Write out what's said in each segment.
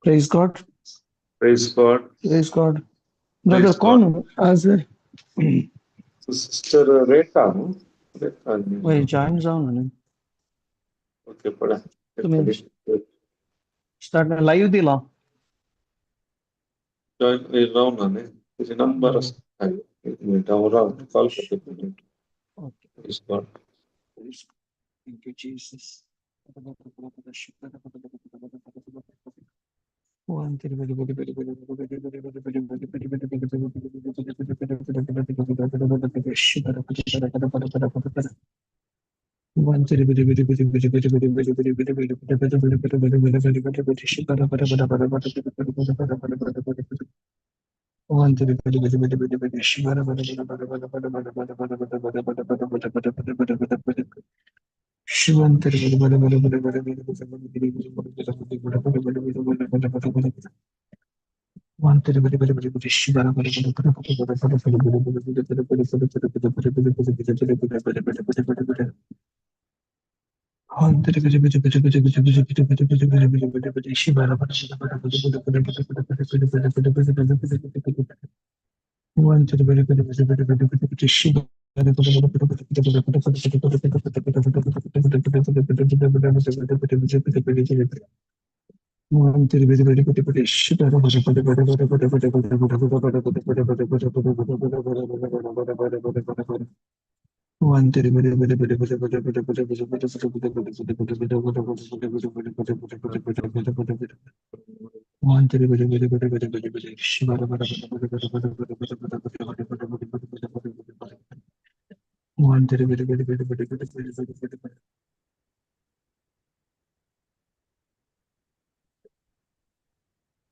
Praise God. Praise God. Praise God. Brother, Praise God. कोण आज sister रेखा न्हू? रेखा वय जॉईन जावन न्हू. ओके पळय. तुम्ही स्टार्ट लाईव्ह दिला. जॉईन राव ना न्ही, तुझे नंबर आसा. एक मिनिट, हांव राव, कॉल करता एक minute. Okay. Praise God. Thank you, Jesus.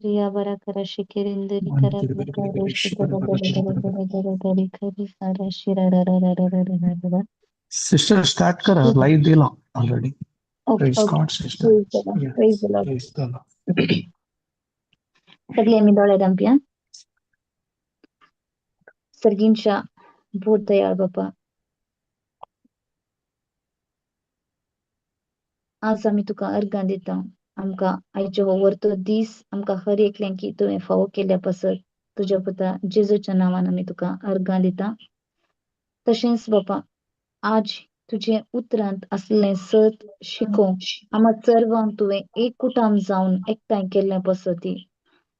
Riya bara kara shikirindiri kara kara shikara dara dara dara dara dara kari kara shira ra ra ra ra ra ra ra ra. Sister start करा, live दिला already. Okay Praise okay. God, sister. Praise the Lord. Yeah. Praise the Lord. Praise the Lord. सगळे आमी दोळे धांपया. सर्गींच्या भोव दयाळ बापा, आज आमी तुका अर्गां दिता. आमकां आयचो हो वरतो दीस आमकां हर एकल्यांकी तुवें फावो केल्या पासत तुज्या पुता जेजूच्या नांवान आमी तुका अर्गां दिता. तशेंच बापा, आज तुजें उतरांत आसलें सत शिकोवंक आमकां सर्वांक तुवें एककुटाम जावन एकठांय केल्लें पसती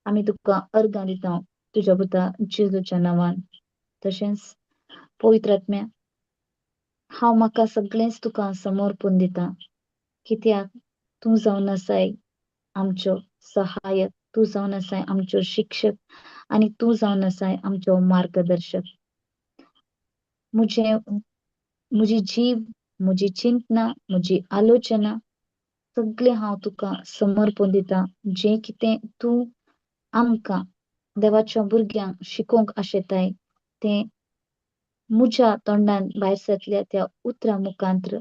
आमी तुका अर्गां दिता तुज्या पुता जेजूच्या नांवान. तशेंच पवित्र आत्म्या, हांव म्हाका सगळेंच तुका समर्पण दिता, कित्याक तूं जावन आसाय आमचो सहायक, तूं जावन आसाय आमचो शिक्षक आनी तूं जावन आसाय आमचो मार्गदर्शक. म्हजें म्हजी जीव, म्हजी चिंतना, म्हजी आलोचना सगळें हांव तुका समर्पण दिता. जें कितें तूं आमकां देवाच्या भुरग्यांक शिकोवंक आशेताय तें म्हज्या तोंडान भायर सरतल्या त्या उतरां मुखांत्र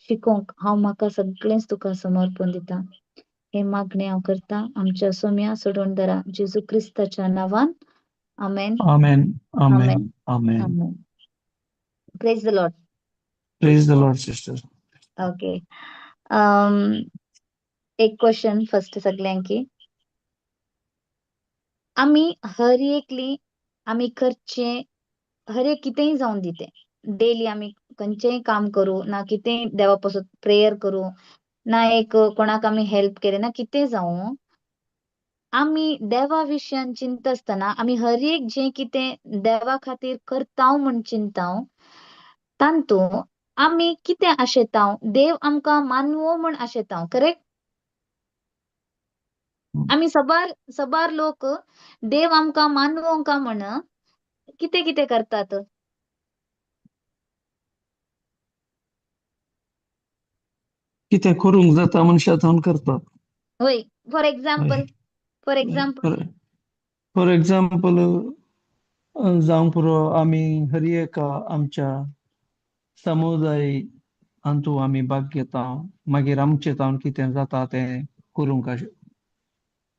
शिकोवंक हांव म्हाका सगळेंच तुका समर्पण दिता. हें मागणें हांव करता आमच्या सोम्या सोडवणदारा जेजू क्रिस्ताच्या नांवान. आमेन. Amen. Amen. Amen. Amen. Amen. Praise the Lord. Praise the Lord, sister. Okay, एक क्वेश्चन फर्स्ट सगल्यांकी. आमी हर एकली आमी करचें हर एक कितेंय जावन दी तें, डेली आमी खंयचेंय काम करूं ना, कितेंय देवा पासून प्रेयर करूं ना, एक कोणाक आमी हेल्प केलें ना, कितें जावं, आमी देवा विशयान चिंतता आसतना आमी हर एक जें कितें देवा खातीर करता म्हूण चिंता, तातूंत आमी कितें आशेता? देव आमकां मानवो म्हूण आशेता, करेक्ट? आमी सबार सबार लोक देव आमकां मानवोंका म्हण कितें कितें करतात? कितें करूंक जाता मनशा जावन करतात. वय, for example, for example for example जावंक पुरो, आमी हर एका आमच्या समुदाय हातूंत आमी भाग घेता, मागीर आमचे जावन कितें जाता तें करूंक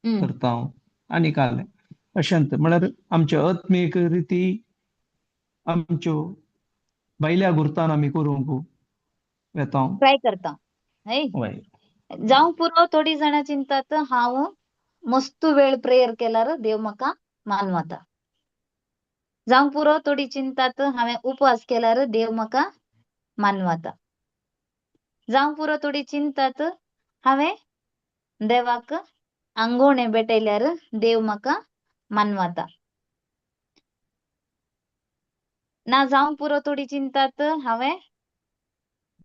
करता आनी कालें अशेंच. म्हळ्यार आमच्या आत्मीक रिती आमच्यो भायल्या गुर्तान आमी करूंक वेता, ट्राय करता. हय. वय. जावंक पुरो, थोडीं जाणां चिंतात हांव मस्त वेळ प्रेयर केल्यार देव म्हाका मानवता. जावंक पुरो, थोडी चिंतात हांवें उपवास केल्यार देव म्हाका मानवता. जावंक पुरो, थोडी चिंतात हांवें देवाक आंगोवणें भेटयल्यार देव म्हाका मानवता. ना जावंक पुरो, थोडी चिंतात हांवें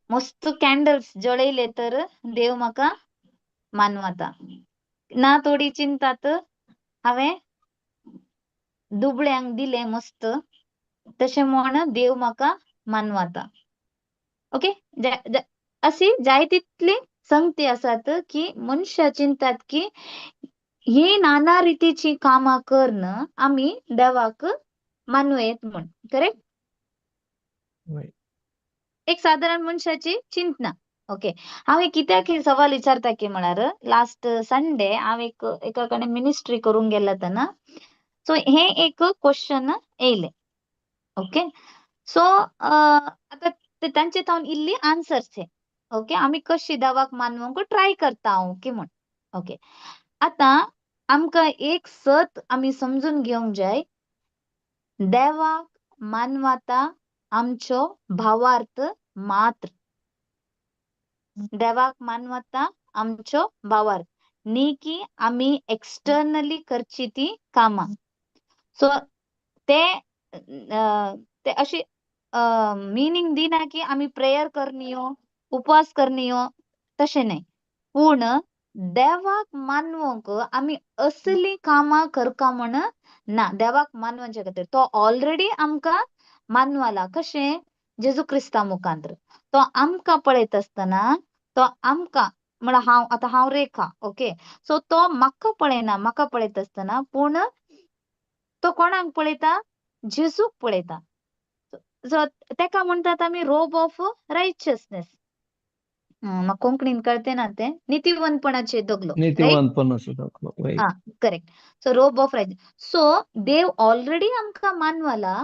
मस्त कॅन्डल्स जळयले तर देव म्हाका मानवता. ना थोडी चिंतात हांवें दुबळ्यांक दिलें मस्त तशें म्हण देव म्हाका मानवता. ओके, अशी जाय तितली संगती आसात की मनशां चिंतात की ही नाना रितीची कामां करन आमी देवाक मानू येत म्हण. करेक्ट? वय. एक सादारण मनशाची चिंतना. ओके, हांव एक कित्याक हे सवाल विचारता की म्हळ्यार लास्ट संडे हांव एक एका कडेन मिनिस्ट्री करूंक गेला तेन्ना सो हे एक क्वेश्चन येयलें. ओके, सो आतां तांचे थावन इल्ली आन्सर्स हे. ओके, आमी कशी देवाक मानवंक ट्राय करता हांव की म्हण. ओके, आतां आमकां एक सत आमी समजून घेवंक जाय, देवाक मानवता आमचो भावार्थ मात्र. देवाक मानवता आमचो भावार्थ, न्ही की आमी एक्सटर्नली करची ती कामां. सो ते ते अशी मिनींग दिना की आमी प्रेयर करनियो, उपवास करनियो, तशें न्हय. पूण देवाक मानवंक आमी असली कामां करका म्हण ना. देवाक मानवचे खातीर तो ऑलरेडी आमकां मानवला. कशें? जेजू क्रिस्ता मुखांत्र. तो आमकां पळयत आसतना तो आमकां म्हळ्यार हांव आतां हांव रेखा, ओके, सो तो म्हाका पळयना, म्हाका पळयत आसतना पूण तो कोणाक पळयता? जेजूक पळयता. सो तेका म्हणटात आमी रोब ऑफ रायचियसनेस. म्हाका कोंकणीन कळते ना तें, नितीवंतपणाचे दगलो, रायट? नितीवंतपणाचो दाखलो. वय. हा, correct. So robe of right. So Dev already आमकां मानवला.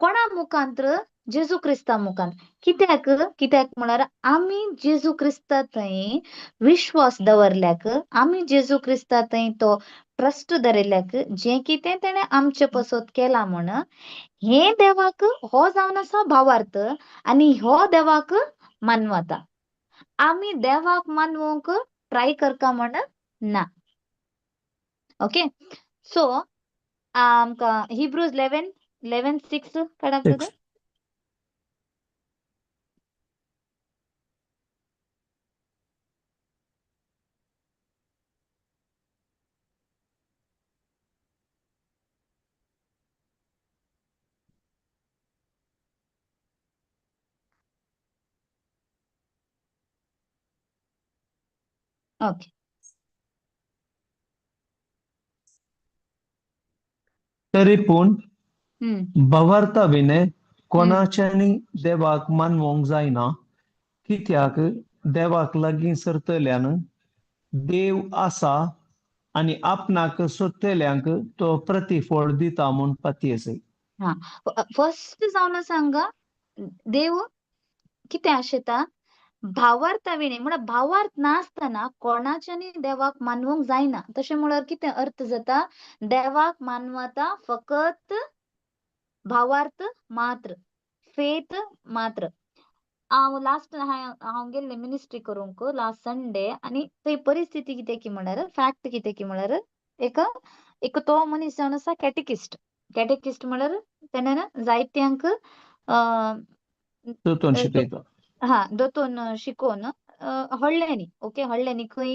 कोणा मुखांत्र? जेजू क्रिस्ता मुखांत. कित्याक? कित्याक म्हळ्यार आमी जेजू क्रिस्ता थंय विश्वास दवरल्याक, आमी जेजू क्रिस्ता थंय तो ट्रस्ट दवरिल्ल्याक, जें कितें तेणें आमचे पसत केलां म्हण हें देवाक हो जावन आसा भावार्थ आनी हो देवाक मानवता. आमी देवाक मानवंक ट्राय करता म्हण ना. ओके, सो आमकां हिब्रूज 11:11-6 काडा brother. Six. Okay. तरी पूण भावार्था विणे कोणाच्यानी देवाक मानवंक जायना, कित्याक देवाक लागीं सरतल्यान देव आसा आनी आपणाक सोदतल्यांक तो प्रतिफळ दिता म्हूण पातयेसय. हा, फर्स्ट जावन सांगा, देव कितें आशेता? भावार्था विणे म्हळ्यार भावार्थ नासतना कोणाच्यानी देवाक मानवंक जायना. तशें म्हळ्यार कितें अर्थ जाता? देवाक मानवता फकत भावार्थ मात्र, फेथ मात्र. हांव लास्ट हांव गेल्लें मिनिस्ट्री करूंक लास्ट संडे आनी थंय परिस्थिती कितें की म्हळ्यार फॅक्ट कितें की म्हळ्यार एक एक तो मनीस जावन आसा कॅटेकिस्ट. कॅटेकिस्ट म्हळ्यार तेणें जायत्यांक दोतोन शिकयता. हा, दोतोन शिकोवन व्हडल्यांनी, ओके, व्हडल्यांनी खंय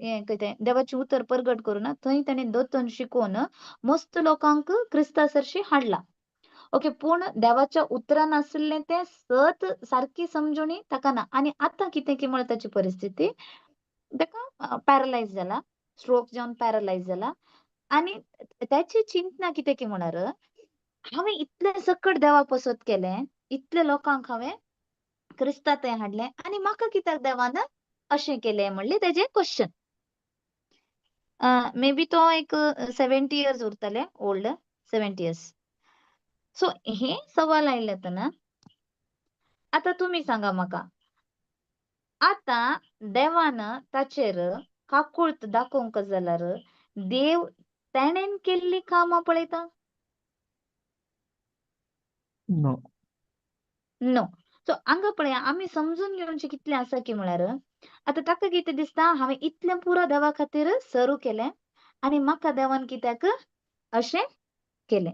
हें कितें देवाचें उतर परगट करून थंय ताणें दोतोन शिकोवन मस्त लोकांक क्रिस्ता सरशी हाडला. ओके, पूण देवाच्या उतरान आशिल्लें तें सत सारकी समजणी ताका ना. आनी आतां कितें की म्हळ्यार ताची परिस्थिती, ताका पॅरलायज जाला, स्ट्रोक जावन पॅरलायज जाला. आनी ताची चिंतना कितें की म्हळ्यार, हांवें इतलें सकट देवा पसत केलें, इतले लोकांक हांवें क्रिस्ता थंय हाडलें आनी म्हाका कित्याक देवान अशें केलें म्हणलें तेजें क्वेश्चन. मे बी तो एक 70 इयर्स उरतले, ओल्ड 70 इयर्स. सो हे सवाल आयलें तेन्ना आतां तुमी सांगा म्हाका, आतां देवान ताचेर काकूळत दाखोवंक जाल्यार देव तेणेन केल्ली कामां पळयता? नो. नो. सो हांगा पळया आमी समजून घेवचें कितलें आसा की म्हळ्यार, आतां ताका कितें दिसता, हांवें इतलें पुरो देवा खातीर सरू केलें आनी म्हाका देवान कित्याक अशें केलें.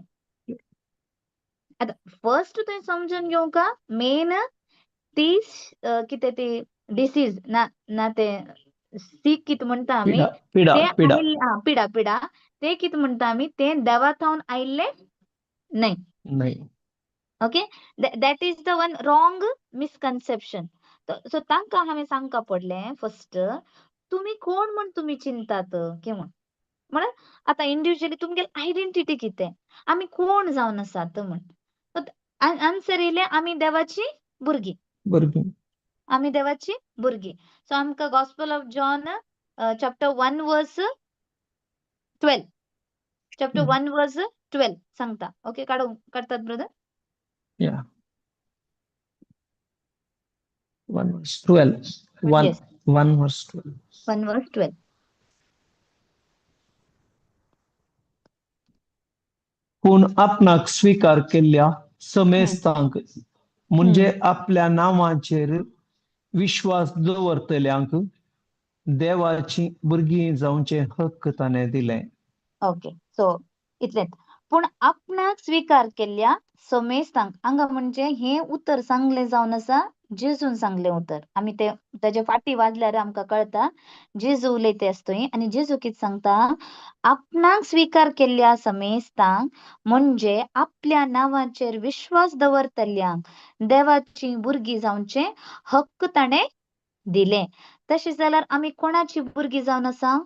आतां फर्स्ट तुवें समजून घेवंक मेन ती कितें ती डिसीज ना ना तें सीक कितें म्हणटा आमी, पिडा तें पिडा. आयिल्लें, पिडा पिडा तें कितें म्हणटा आमी, तें देवा थावन आयिल्लें न्हय. न्हय. Okay, that is the one wrong misconception. So तांकां हांवें सांगका पडलें फर्स्ट, तुमी कोण म्हण तुमी चिंतात की म्हण, म्हळ्यार आतां इंडिविज्युअली तुमगेली आयडेंटिटी कितें, आमी कोण जावन आसात म्हण. आन्सर येयलें, आमी देवाची भुरगीं. भुरगीं. आमी देवाची भुरगीं. सो आमकां gospel of John chapter 1 verse 12, chapter 1 verse 12 सांगता. ओके, काडतात brother? Yeah. 1 verse 12. 1 Yes. 1 verse 12. 1 verse 12. पूण आपणाक स्वीकार केल्ल्या समेस्तांक, म्हणजे आपल्या नांवाचेर विश्वास दवरतल्यांक देवाची भुरगीं जावचे हक्क ताणें दिले. ओके, सो इतलेंच. पूण आपणाक स्वीकार केल्ल्या समेस्तांक, हांगा म्हणजे हें उतर सांगलें जावन आसा, जेजून सांगलें उतर. आमी ते ताजे फाटी वाजल्यार आमकां कळटा जेजू उलयता आसतोय. आनी जेजू कितें सांगता, आपणाक स्वीकार केल्ल्या समेस्तांक म्हणजे आपल्या नांवाचेर विश्वास दवरतल्यांक देवाची भुरगीं जावचे हक्क ताणें दिले. तशें जाल्यार आमी कोणाची भुरगीं जावन आसा?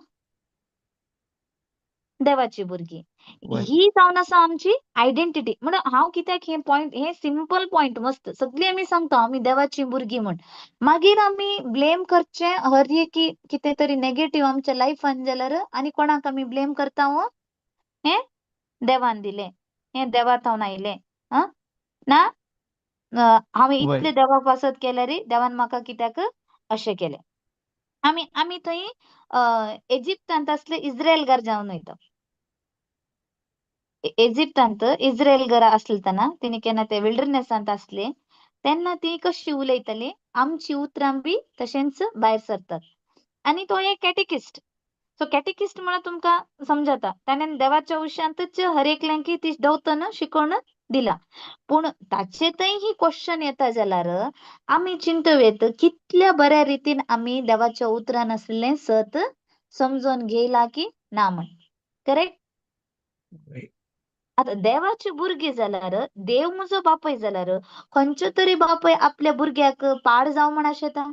देवाची भुरगीं. ही जावन आसा आमची आयडेंटिटी. म्हणून हांव कित्याक हे पॉयंट, हे सिंपल पॉयंट मस्त सगळीं आमी सांगता आमी देवाची भुरगीं म्हण. मागीर आमी ब्लेम करचें हर एक कितें तरी नेगेटीव आमच्या लायफान जाल्यार आनी कोणाक आमी ब्लेम करता? हो, हें देवान दिलें, हें देवा थावन आयलें, ना हांवें इतलें देवा पासत केल्यार देवान म्हाका कित्याक अशें केलें. आमी आमी थंय इजिप्तांत आसले इस्रायल घर जावन वयता. इजिप्तांत इस्रायल घरा आसले तेन्ना तेणी केन्ना ते विल्डरनेसांत आसले तेन्ना ती कशी उलयताली, आमची उतरां बी तशेंच भायर सरतात. आनी तो एक कॅटेकिस्ट. सो कॅटेकिस्ट म्हळ्यार तुमकां समजता, ताणें देवाच्या विशयांतच हर एकल्यांक ती दवतन शिकोवन दिला. पूण ताचे थंय ही क्वेश्चन येता जाल्यार आमी चिंतूं कितल्या बऱ्या रितीन आमी देवाच्या उतरान आशिल्लें सत समजून घेयला की ना म्हण. करेक्ट? आतां देवाची भुरगीं जाल्यार, देव म्हजो बापूय जाल्यार खंयचो तरी बापूय आपल्या भुरग्याक पाड जावं म्हण आशेता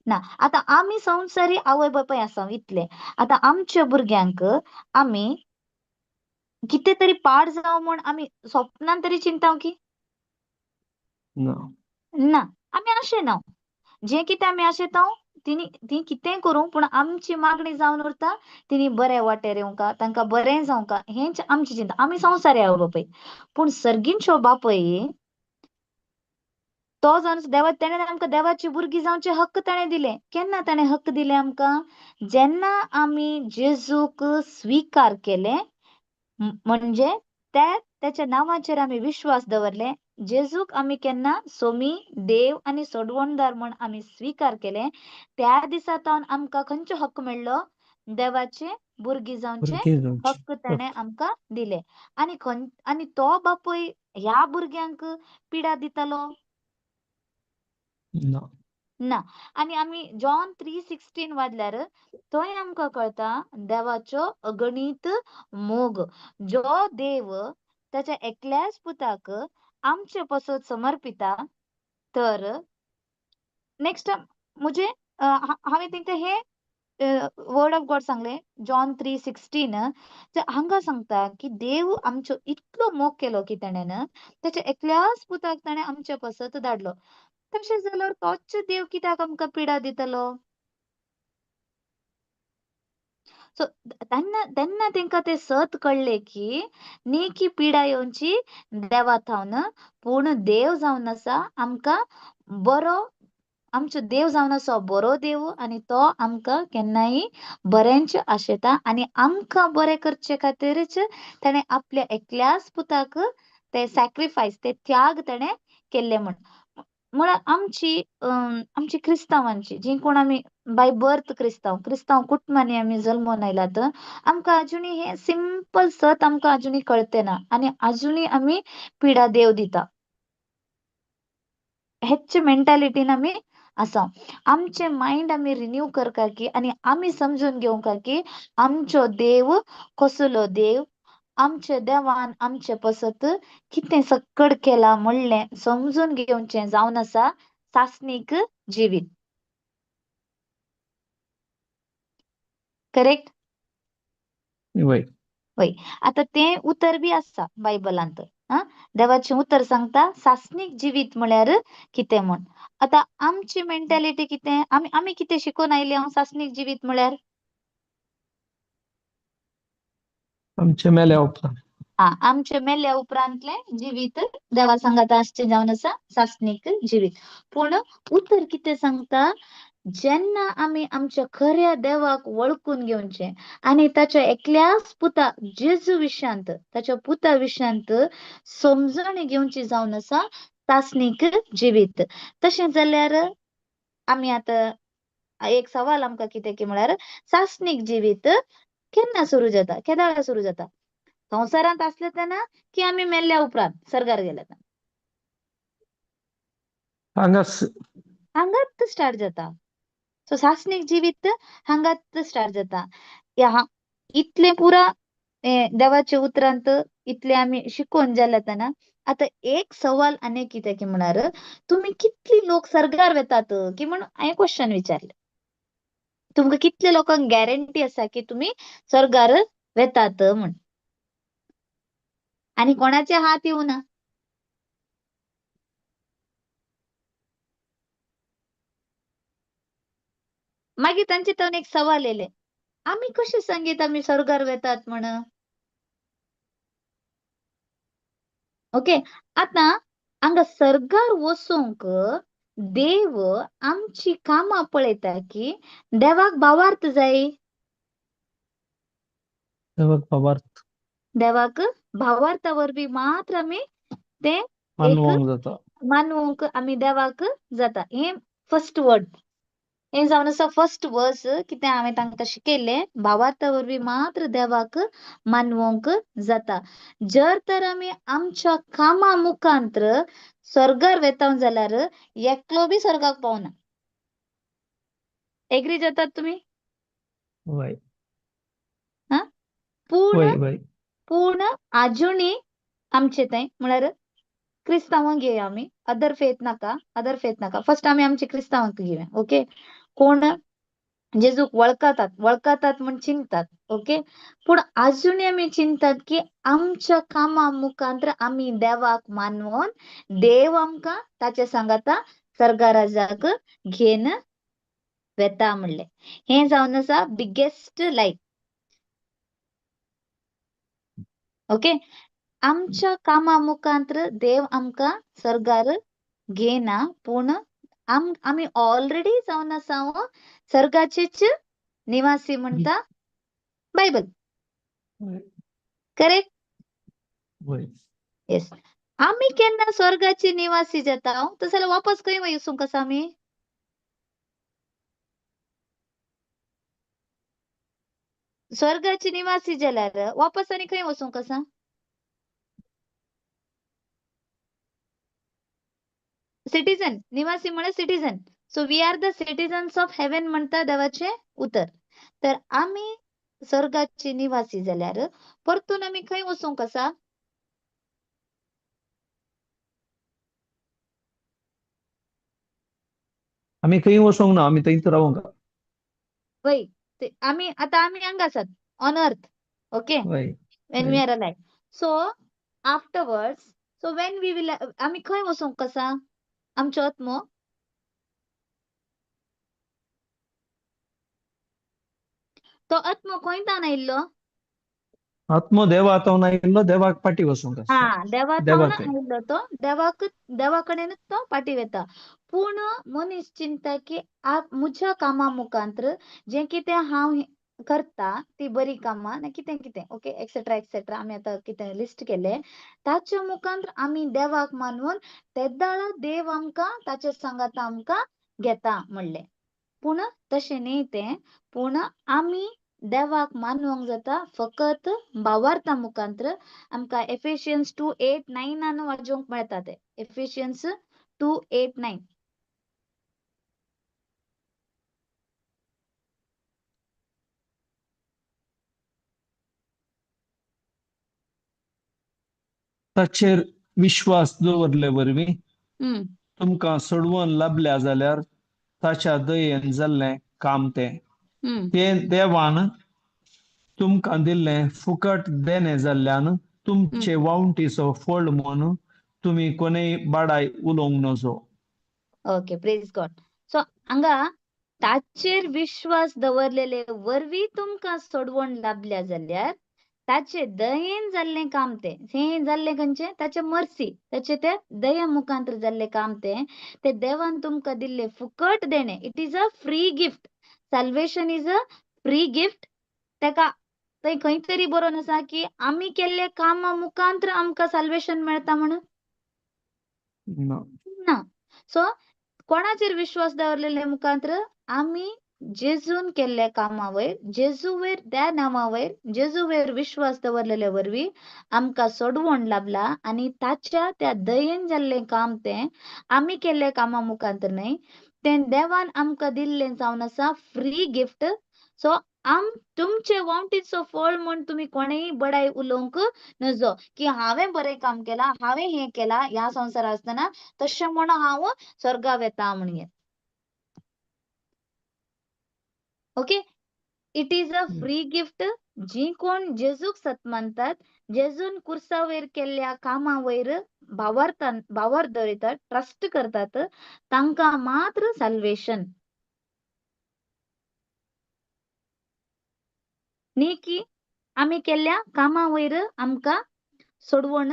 ना. आतां आमी संवसारी आवय बापूय आसा इतले, आतां आमच्या भुरग्यांक आमी कितें तरी पाड जावं म्हण आमी स्वप्नान तरी चिंताव की ना? आमी आशेना. जें कितें आमी आशेता तिणी ती कितेंय करूं, पूण आमची मागणी जावन उरता तिणी बरें वाटेर येवंका, तांकां बरें जावंका, हेंच आमची चिंता. आमी संवसारी आवय बापूय. पूण सर्गींचो बापूय तो जावन देवा, तेणें आमकां देवाची भुरगीं जावचे हक्क ताणें दिले. केन्ना ताणें हक्क दिले आमकां? जेन्ना आमी जेजूक स्विकार केले, म्हणजे त्या त्याच्या नांवाचेर आमी विश्वास दवरले, जेजूक आमी केन्ना सोमी देव आनी सोडवणदार म्हण आमी स्विकार केले, त्या दिसा तावन आमकां खंयचो हक्क मेळ्ळो? देवाचे भुरगीं जावचे हक्क ताणें आमकां दिले. आनी आनी तो बापूय ह्या भुरग्यांक पिडा दितालो? ना. ना. आनी आमी जॉन 3:16 वाचल्यार थंय आमकां कळटा देवाचो अगणीत मोग. जो देव ताच्या एकल्याच पुताक आमचे पसत समर्पिता. तर नेक्स्ट मुझे हांवें तेंकां हे वर्ड ऑफ गॉड सांगले, जॉन 3:16. हांगा सांगता की देव आमचो इतलो मोग केलो की तेणेन ताच्या एकल्याच पुताक ताणें आमचे पसत धाडलो. तशें जाल्यार तोच देव कित्याक आमकां पिडा दितलो? सो तेन्ना तेन्ना तेंकां तें सत कळ्ळें की न्ही की पिडा येवची देवा थावन, पूण देव जावन आसा आमकां बरो, आमचो देव जावन आसा बरो देव आनी तो आमकां केन्नाय बरेंच आशेता आनी आमकां बरें करचे खातीरच ताणें आपल्या एकल्याच पुताक ते सॅक्रिफायस, ते त्याग ताणें केल्ले म्हण. म्हळ्यार आमची आमची क्रिस्तांवांची जी कोण आमी बाय बर्थ क्रिस्तांव, क्रिस्तांव कुटुंबांनी आमी जल्मून आयलात, आमकां आजुनूय हें सिंपल सत आमकां आजुनूय कळते ना आनी आजुनूय आमी पिडा देव दिता हेच मेंटालिटीन आमी आसा. आमचे मायंड आमी रिन्यू करका की आनी आमी समजून घेवंका की आमचो देव कसलो देव, आमचे देवान आमचे पसत कितें सक्कड केलां म्हणलें समजून घेवचें जावन आसा सासणीक जिवीत. करेक्ट? वय. वय. आतां तें उतर बी आसा बायबलांत. आं, देवाचें उतर सांगता सासणीक जिवीत म्हळ्यार कितें म्हूण. आतां आमची मेंटेलिटी कितें, आमी आमी कितें शिकून आयले हांव सासणीक जिवीत म्हळ्यार? आमचे मेल्या उपरांत. आं, आमचे मेल्या उपरांतलें जिवीत देवा सांगाता आसचें जावन आसा सासणीक जिवीत. पूण उतर कितें सांगता, जेन्ना आमी आमच्या खऱ्या देवाक वळखून घेवचें आनी ताच्या एकल्याच पुता जेजू विशांत, ताच्या पुता विशांत समजणी घेवची जावन आसा सासणीक जिवीत. तशें जाल्यार आमी आतां एक सवाल आमकां कितें की म्हळ्यार सासणीक जिवीत केन्ना सुरू जाता, केदाळा सुरू जाता? संवसारांत आसले तेन्ना की आमी मेल्ल्या उपरांत सर्गार गेले तेन्ना? हांगाच. हांगाच स्टार्ट जाता. सो सासणीक जिवीत हांगाच स्टार्ट जाता. ह्या इतलें पुरा देवाच्या उतरांत इतलें आमी शिकोवन जालें तेन्ना आतां एक सवाल आनी कितें की म्हळ्यार तुमी कितली लोक सर्गार वेतात की म्हण हांवें क्वेश्चन विचारलें. तुमकां कितले लोकांक गॅरंटी आसा की तुमी सर्गार वेतात म्हण? आनी कोणाचे हात येवना. मागीर तांचे थंय एक सवाल येयलें, आमी कशें सांगीत आमी स्वर्गार वेतात म्हण? ओके, आतां हांगा सर्गार वचूंक देव आमची कामां पळयता की देवाक भावार्थ जाय? देवाक भावार्थ. देवाक भावार्था वरवीं मात्र आमी तें एक मानवंक जाता, मानवंक आमी देवाक जाता. हें फर्स्ट वर्ड, हें जावन आसा फर्स्ट वर्स कितें हांवें तांकां शिकयल्लें, भावार्था वरवीं मात्र देवाक मानवंक जाता. जर तर आमी आमच्या कामा मुखांत्र स्वर्गार वेता जाल्यार एकलो बी स्वर्गाक पावना. एग्री जातात तुमी? वय. आं, पूण वय वय. पूण आजुनी आमचे थंय म्हळ्यार क्रिस्तांवांक घेवया आमी, अदर फेथ नाका, अदर फेथ नाका, फर्स्ट आमी आमचे क्रिस्तांवांक घेवया. ओके, कोण जेजूक वळखतात, वळखतात म्हण चिंततात. ओके, पूण आजुनी आमी चिंततात की आमच्या कामा मुखांत्र आमी देवाक मानवोन देव आमकां ताचे सांगाता सर्गाराजाक घेवन वेता म्हणलें. हें जावन आसा बिगेस्ट लायफ. ओके, आमच्या कामा मुखांत्र देव आमकां सर्गार घेना, पूण आमी ऑलरेडी जावन आसा सर्गाचेच निवासी म्हणटा बायबल. करेक्ट? येस. आमी केन्ना स्वर्गाचे निवासी जाता तशें जाल्यार वापस खंय वचूंक आसा आमी? स्वर्गाचे निवासी जाल्यार वापस आनी खंय वचूंक आसा? सिटीजन, निवासी म्हळ्यार citizen. So we are the citizens of heaven म्हणटा देवाचें उतर. तर आमी स्वर्गाचे निवासी जाल्यार परतून आमी खंय वचूंक आसा? आमी खंय वचोंक ना, आमी थंयच रावोंक. वय, ते आमी आतां आमी हांगा आसात ऑन अर्थ. ओके, वय. When we are alive. So afterwards, so when we will, आमी खंय वचूंक आसा? आमचो आत्मो तो आत्मो खंय आयिल्लो? आत्मो देवा थावन आयिल्लो, देवाक पाटी वचूंक आसा. हा, देवा देवा थावन थंय. आयिल्लो तो देवाक, देवा कडेनच तो फाटीं वता. पूण मनीस चिंता की म्हज्या कामा मुखांत्र जें कितें हांव करता ती बरी कामां ना कितें कितें, ओके, एक्सेट्रा एक्सेट्रा, आमी आतां कितें लिस्ट केलें ताच्या मुखांत्र आमी देवाक मानून तेद्दाळा देव आमकां ताचे सांगाता आमकां घेता म्हणलें. पूण तशें न्ही तें. पूण आमी देवाक मानूंक जाता फकत भावार्था मुखांत्र. आमकां एफेशियन्स 2 8 9 वाजोवंक मेळटा तें. एफेशियन्स 2 8 9. ताचेर विश्वास दवरले वरवीं तुमकां सोडवून लाबल्या जाल्यार ताच्या दयेन जाल्लें काम तें. तें देवान तुमकां दिल्लें फुकट देणें जाल्ल्यान तुमचे वावंटीचो फळ म्हूण तुमी कोणेय बाडाय उलोवंक नजो. Okay, praise God. सो हांगा ताचेर विश्वास दवरलेले वरवीं तुमकां सोडवण लाबल्या जाल्यार ताचे दयेन जाल्लें काम तें. हें जाल्लें खंयचें? ताचे मर्सी, ताचे ते दये मुखांत्र जाल्लें काम तें. तें देवान तुमकां दिल्लें फुकट देणें. It is a free gift. Salvation is a free gift. ताका थंय खंय तरी बरोवन आसा की आमी केल्ले कामा मुखांत्र आमकां साल्वेशन मेळटा म्हणून ना. सो कोणाचेर विश्वास दवरलेले मुखांत्र? आमी जेजून केल्ल्या कामा वयर, जेजू वयर, त्या नांवा वयर, जेजू वयर विश्वास दवरलेले वरवीं आमकां सोडवण लाबला आनी ताच्या त्या दयेन जाल्लें काम तें आमी केल्ल्या कामा मुखांत्र न्हय, तें देवान आमकां दिल्लें जावन आसा फ्री गिफ्ट. सो तुमचे वावटीचो फळ म्हूण तुमी कोणेय बडाय उलोवंक नजो की हांवें बरें काम केलां, हांवें हें केलां ह्या संवसारांत आसतना, तशें म्हूण हांव स्वर्गा वेता म्हणून. Okay, it is a free gift. जी कोण जेजूक सत मानतात, जेजून कुर्सा वयर केल्ल्या कामा वयर भावार्थ दवरितात, ट्रस्ट करतात, तांकां मात्र साल्वेशन. न्ही की आमी केल्ल्या कामा वयर आमकां सोडवण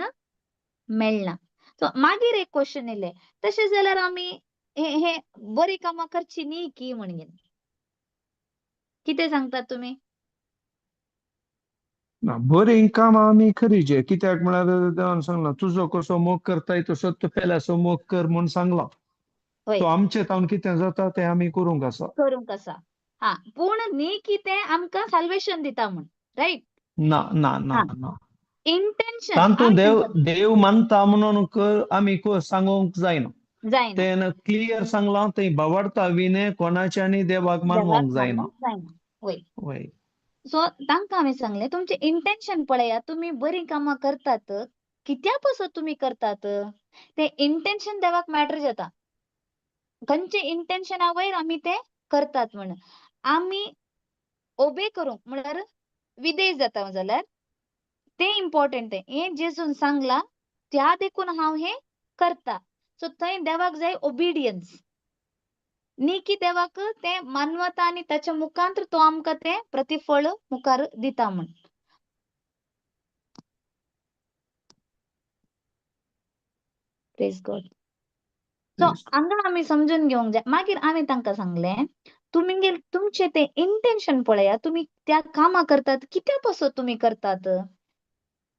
मेळना. सो मागीर एक क्वेश्चन येयलें, तशें जाल्यार आमी हे बरी कामां करची न्ही की म्हणून. कितें सांगतात तुमी? ना, बरीं कामां आमी करीचे. कित्याक म्हळ्यार देवान सांगलां तुजो कसो मोग करताय तसो तूं पेल्याचो मोग कर म्हूण सांगलां. सो आमचे तावन कितें जाता तें आमी करूंक आसा. करूंक आसा. हा, पूण न्ही की तें आमकां साल्वेशन दिता म्हूण, रायट? ना ना ना ना. इंटेन्शन तातूंत देव देव मानता म्हणून आमी सांगूंक जायना. जायना. तें क्लियर सांगलां, थंय भावार्था विणे कोणाच्यानी देवाक मानवंक जायना. वय. वय. सो तांकां हांवें सांगलें तुमचें इंटेन्शन पळयात, तुमी बरीं कामां करतात, कित्या पासत तुमी करतात तें इंटेन्शन देवाक मॅटर जाता. खंयचे इंटेन्शना वयर आमी तें करतात म्हण. आमी ओबे करूंक म्हळ्यार विदेश जाता जाल्यार तें इम्पॉर्टंट. तें हें जेजून सांगलां त्या देखून हांव हें करता. सो थंय देवाक जाय ओबिडियन्स, न्ही की देवाक तें मानवता आनी ताच्या मुखांत्र तो आमकां तें प्रतिफळ मुखार दिता म्हूण. Praise God. सो हांगा आमी समजून घेवंक जाय. मागीर आमी तांकां सांगलें तुमी तुमचें तें इंटेन्शन पळयात, तुमी त्या कामां करतात कित्या पासत तुमी करतात,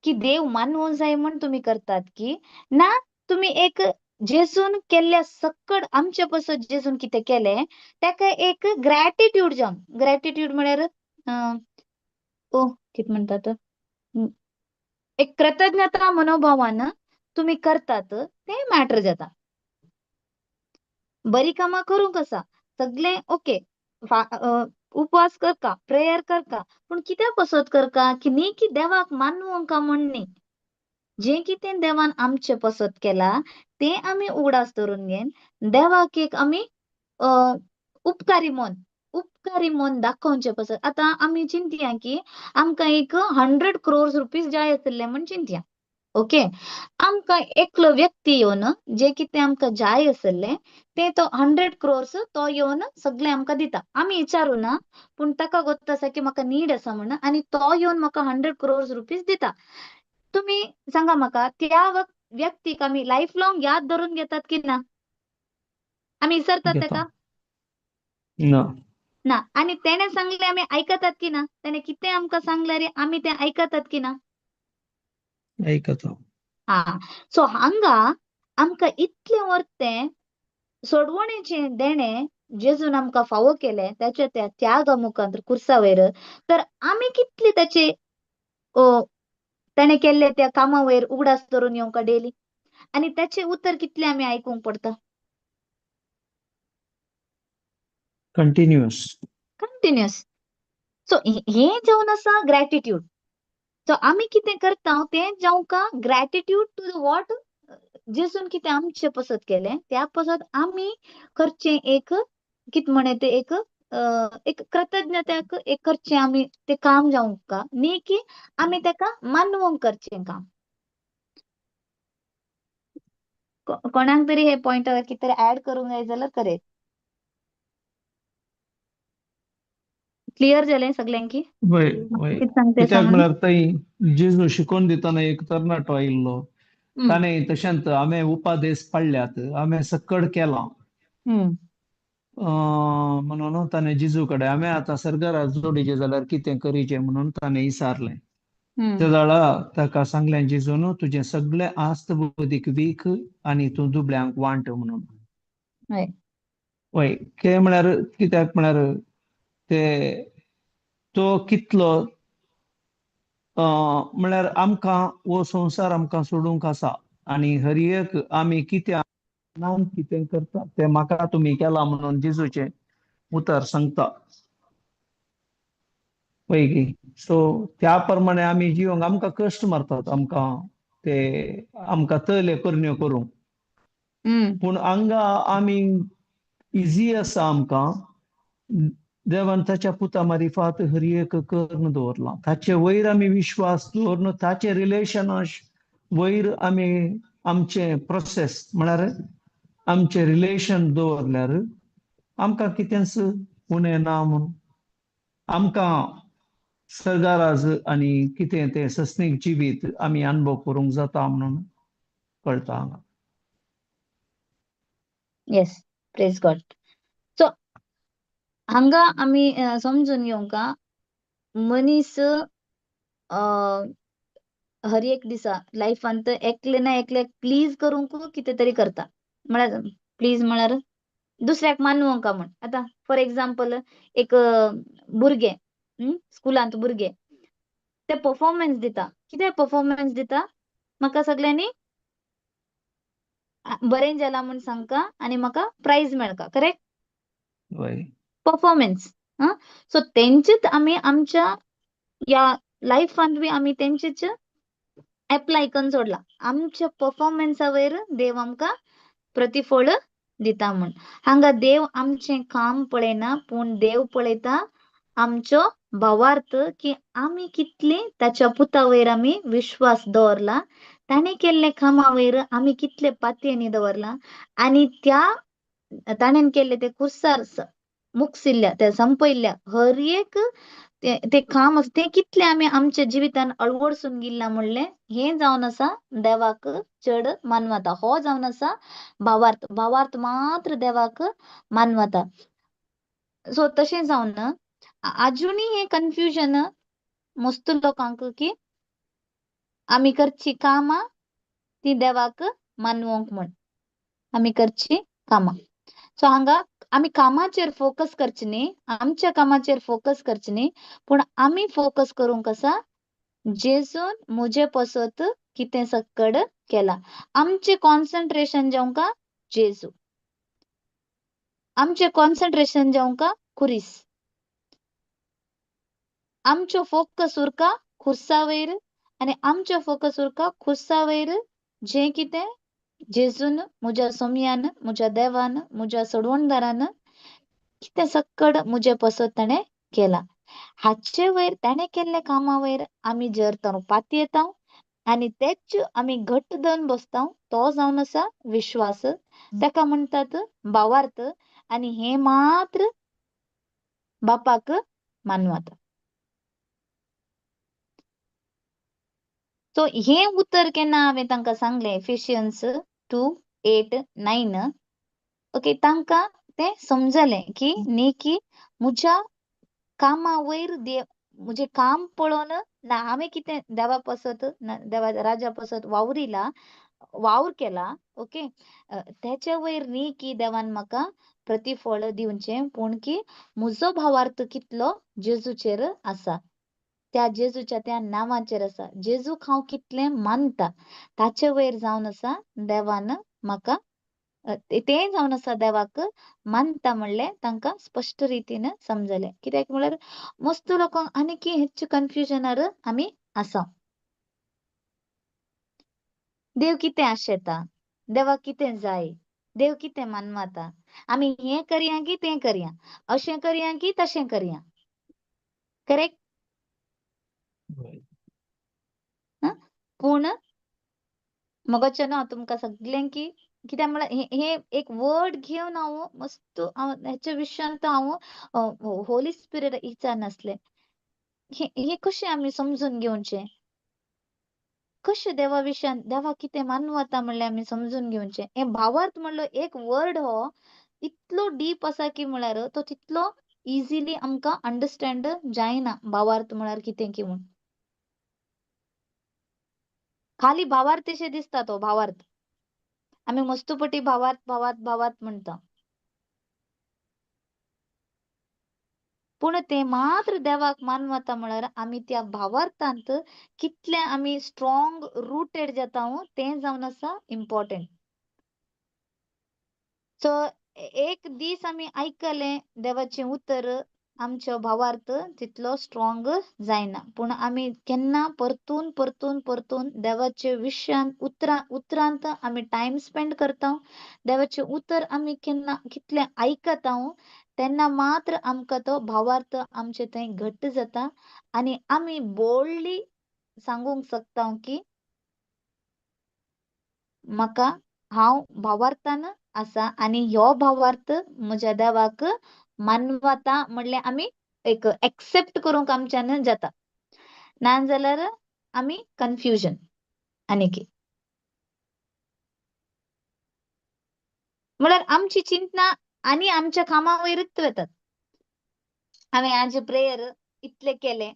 की देव मानवूंक जाय म्हूण तुमी करतात की ना तुमी एक जेजून केल्ल्या सक्कड आमचे पासत जेजून कितें केलें ताका एक ग्रॅटिट्यूड जावन, ग्रॅटिट्यूड म्हळ्यार ओ कितें म्हणटात, एक कृतज्ञता मनोभावान तुमी करतात तें मॅटर जाता. बरी कामां करूंक आसा, सगळें ओके, उपवास करका, प्रेयर करका, पूण कित्या पसत करका की न्ही की देवाक मानवंका म्हण न्ही. जें कितें देवान आमचे पसत केला तें आमी उगडास धरून घेवन देवाक एक आमी उपकारी मन, उपकारी मन दाखोवचें पसत. आतां आमी चिंतया की आमकां एक 100 क्रोर्स रुपीज जाय आशिल्ले म्हण चिंतया, ओके. आमकां एकलो व्यक्ती येवन जे कितें आमकां जाय आशिल्लें तें तो 100 क्रोर्स तो येवन सगळें आमकां दिता. आमी विचारूं ना, पूण ताका गोत्त आसा की म्हाका नीड आसा म्हण, आनी तो येवन म्हाका 100 क्रोर्स रुपीज दिता. तुमी सांगा म्हाका, त्या व्यक्तीक आमी लायफ लॉंग याद धरून घेतात की ना? आमी विसरतात घेता ताका ना. ना. आनी तेणें सांगलें आमी आयकतात की ना? तेणें कितें आमकां सांगलें रे आमी तें आयकतात की ना? आयकता. हा, सो हांगा आमकां इतलें वर्तें सोडवणेचें देणें जेजून आमकां फावो केलें ताच्या त्या त्यागा मुखार कुर्सा वयर, तर आमी कितले ताचे ताणें केल्ले त्या कामा वयर उगडास धरून येवंक डेली, आनी ताचें उतर कितलें आमी आयकूंक पडटा? कंटिन्युअस. कंटिन्युअस. सो हें जावन आसा ग्रॅटिट्यूड. सो आमी कितें करता तें जावंका ग्रॅटिट्यूड टू the what जेजून कितें आमचे पसत केलें त्या पसत आमी करचें एक कितें म्हण तें एक एक कृतज्ञताक एक करचें आमी तें काम जावंका न्ही की आमी ताका मानवंक करचें काम. कोणाक तरी हे पॉयंटार कितें तरी ऍड करूंक जाय जाल्यार करेत. क्लियर जालें सगल्यांकी? वय वय. कितें सांगता कित्याक म्हण? म्हळ्यार थंय जेजू शिकोवन दितना एक तरणाटो आयिल्लो, ताणें तशेंच हांवें उपादेस पाळ्ळ्यात, हांवें सक्कड केलां म्हणून ताणें जेजू कडेन हांवें आतां सर्गारा जोडीचें जाल्यार कितें करीचें म्हणून ताणें विचारलें. त्या वेळा ताका सांगलें जेजून, तुजें सगळें आस्त बुद्दीक वीक आनी तूं दुबळ्यांक वांट म्हणून. वय, ते म्हळ्यार कित्याक म्हळ्यार ते तो कितलो म्हळ्यार आमकां हो संवसार आमकां सोडूंक आसा आनी हर एक आमी कितें कितें करता तें म्हाका तुमी केलां म्हणून जेजूचें उतर सांगता. वय की? सो त्या प्रमाणे आमी जिवंक आमकां कश्ट मारतात, आमकां ते आमकां तले करण्यो करूंक, पूण हांगा आमी इजी आसा आमकां. देवान ताच्या पुता मारिफात हर एक करून दवरलां, ताचे वयर आमी विश्वास दवरून ताचे रिलेशन वयर आमी आमचे प्रोसेस म्हळ्यार आमचे रिलेशन दवरल्यार आमकां कितेंच उणें ना म्हूण आमकां सर्गाराज आनी कितें तें सस्नीक जिवीत आमी अनुभव करूंक जाता म्हणून कळटा हांगा. Yes, praise God. सो हांगा आमी समजून घेवंका मनीस हर एक दिसा लायफांत एकले ना एकल्याक प्लीज करूंक कितें तरी करता. म्हळ्यार प्लीज म्हळ्यार दुसऱ्याक मानवंका म्हण. आतां फॉर एग्जाम्पल एक भुरगें, स्कुलांत भुरगें ते परफॉर्मन्स दिता. कितें परफॉर्मन्स दिता? म्हाका सगळ्यांनी बरें जालां म्हूण सांगका आनी म्हाका प्रायज मेळका, करेक्ट? वय. परफॉर्मन्स. सो तेंचेच आमी आमच्या ह्या लायफांत बी आमी तेंचेच एप्लाय करून सोडला. आमच्या परफॉर्मन्सा वयर देव आमकां प्रतिफळ दिता म्हूण. हांगा देव आमचें काम पळयना, पूण देव पळयता आमचो भावार्थ की आमी कितले ताच्या पुता वयर आमी विश्वास दवरला, ताणें केल्ले कामा वयर आमी कितले पातयेनी दवरला, आनी त्या ताणें केल्ले ते कुर्सार मुगसिल्ल्या त्या संपयल्ल्या हर एक ते काम आसा तें कितलें आमी आमच्या जिवितान अळवडसून गेल्लां म्हणलें हें जावन आसा देवाक चड मानवता. हो जावन आसा भावार्थ. भावार्थ मात्र देवाक मानवता. सो तशें जावन आजुनूय हें कन्फ्युजन मस्त लोकांक की आमी करची कामां ती देवाक मानवंक म्हण आमी करची कामां. सो हांगा आमी कामाचेर फोकस करची न्ही, आमच्या कामाचेर फोकस करची न्ही, पूण आमी फोकस करूंक आसा जेजून म्हजे पसत कितें सक्कड केला. आमचें कॉन्सन्ट्रेशन जावंका जेजू. आमचें कॉन्सन्ट्रेशन जावंका खुरीस, आमचो फोकस उरका खुर्सा वयर आनी आमचो फोकस उरका खुर्सा वयर जें कितें जेजून म्हज्या सोमयान म्हज्या देवान म्हज्या सोडवणदारान कितें सक्कड म्हजे पसत ताणें केलां, हाचे वयर ताणें केल्ल्या कामा वयर आमी जर तर पातयेता आनी तेच आमी घट्ट धरून बसता तो जावन आसा विश्वास, ताका म्हणटात भावार्थ आनी हें मात्र बापाक मानवता. सो हें उतर केन्ना हांवें तांकां सांगलें एफिशियन्स 2, 8, 9, ओके, तांकां तें समजलें की न्ही की म्हज्या कामा वयर देव म्हजें काम पळोवन ना हांवें कितें देवा पसत ना देवा राजा पसत वावरिला वावर केला, ओके, तेच्या वयर न्ही की देवान म्हाका प्रतिफळ दिवचें, पूण की म्हजो भावार्थ कितलो जेजूचेर आसा, त्या जेजूच्या त्या नांवाचेर आसा, जेजूक हांव कितलें मानता ताचे वयर जावन आसा देवान म्हाका तें जावन आसा देवाक मानता म्हणलें तांकां स्पश्ट रितीन समजलें. कित्याक म्हळ्यार मस्त लोकांक आनीक हेच कन्फ्युजनार आमी आसा. देव कितें आशेता, देवाक कितें जाय, देव कितें मानवता, आमी हें करया की तें करया, अशें करया की तशें करया, करेक्ट? पूण मगोचें न्हू हांव तुमकां सगल्यांक कित्याक म्हळ्यार हे एक वर्ड घेवन हांव मस्त हांव हेच्या विशयांत हांव होली स्पिरिट विचारनासलें हे कशें आमी समजून घेवचें, कशें देवा विशयान देवा कितें मानवता म्हणल्यार आमी समजून घेवचें. हे भावार्थ म्हणलो एक वर्ड हो इतलो डीप आसा की म्हळ्यार तो तितलो इजिली आमकां अंडरस्टँड जायना भावार्थ म्हळ्यार कितें की म्हूण. खाली भावार्थ अशें दिसता तो भावार्थ, आमी मस्तपटी भावार्थ भावार्थ भावार्थ म्हणटा, पूण ते मात्र देवाक मानवता म्हळ्यार आमी त्या भावार्थांत कितले आमी स्ट्रॉंग रुटेड जाता तें जावन आसा इम्पॉर्टंट. सो एक दीस आमी आयकलें देवाचें उतर आमचो भावार्थ तितलो स्ट्रॉंग जायना, पूण आमी केन्ना परतून परतून परतून देवाचे विशयान उतरांत आमी टायम स्पेंड करता, देवाचें उतर आमी केन्ना कितलें आयकता तेन्ना मात्र आमकां तो भावार्थ आमचे थंय घट्ट जाता आनी आमी बोल्डली सांगूंक शकता की म्हाका हांव भावार्थान आसा आनी ह्यो भावार्थ म्हज्या देवाक मानवता म्हणल्यार आमी एक एक्सेप्ट करूंक आमच्यान जाता, ना जाल्यार आमी कन्फ्युजन. आनीक म्हळ्यार आमची चिंतना आनी आमच्या कामा वयरच वतात. हांवें आज प्रेयर इतले केले,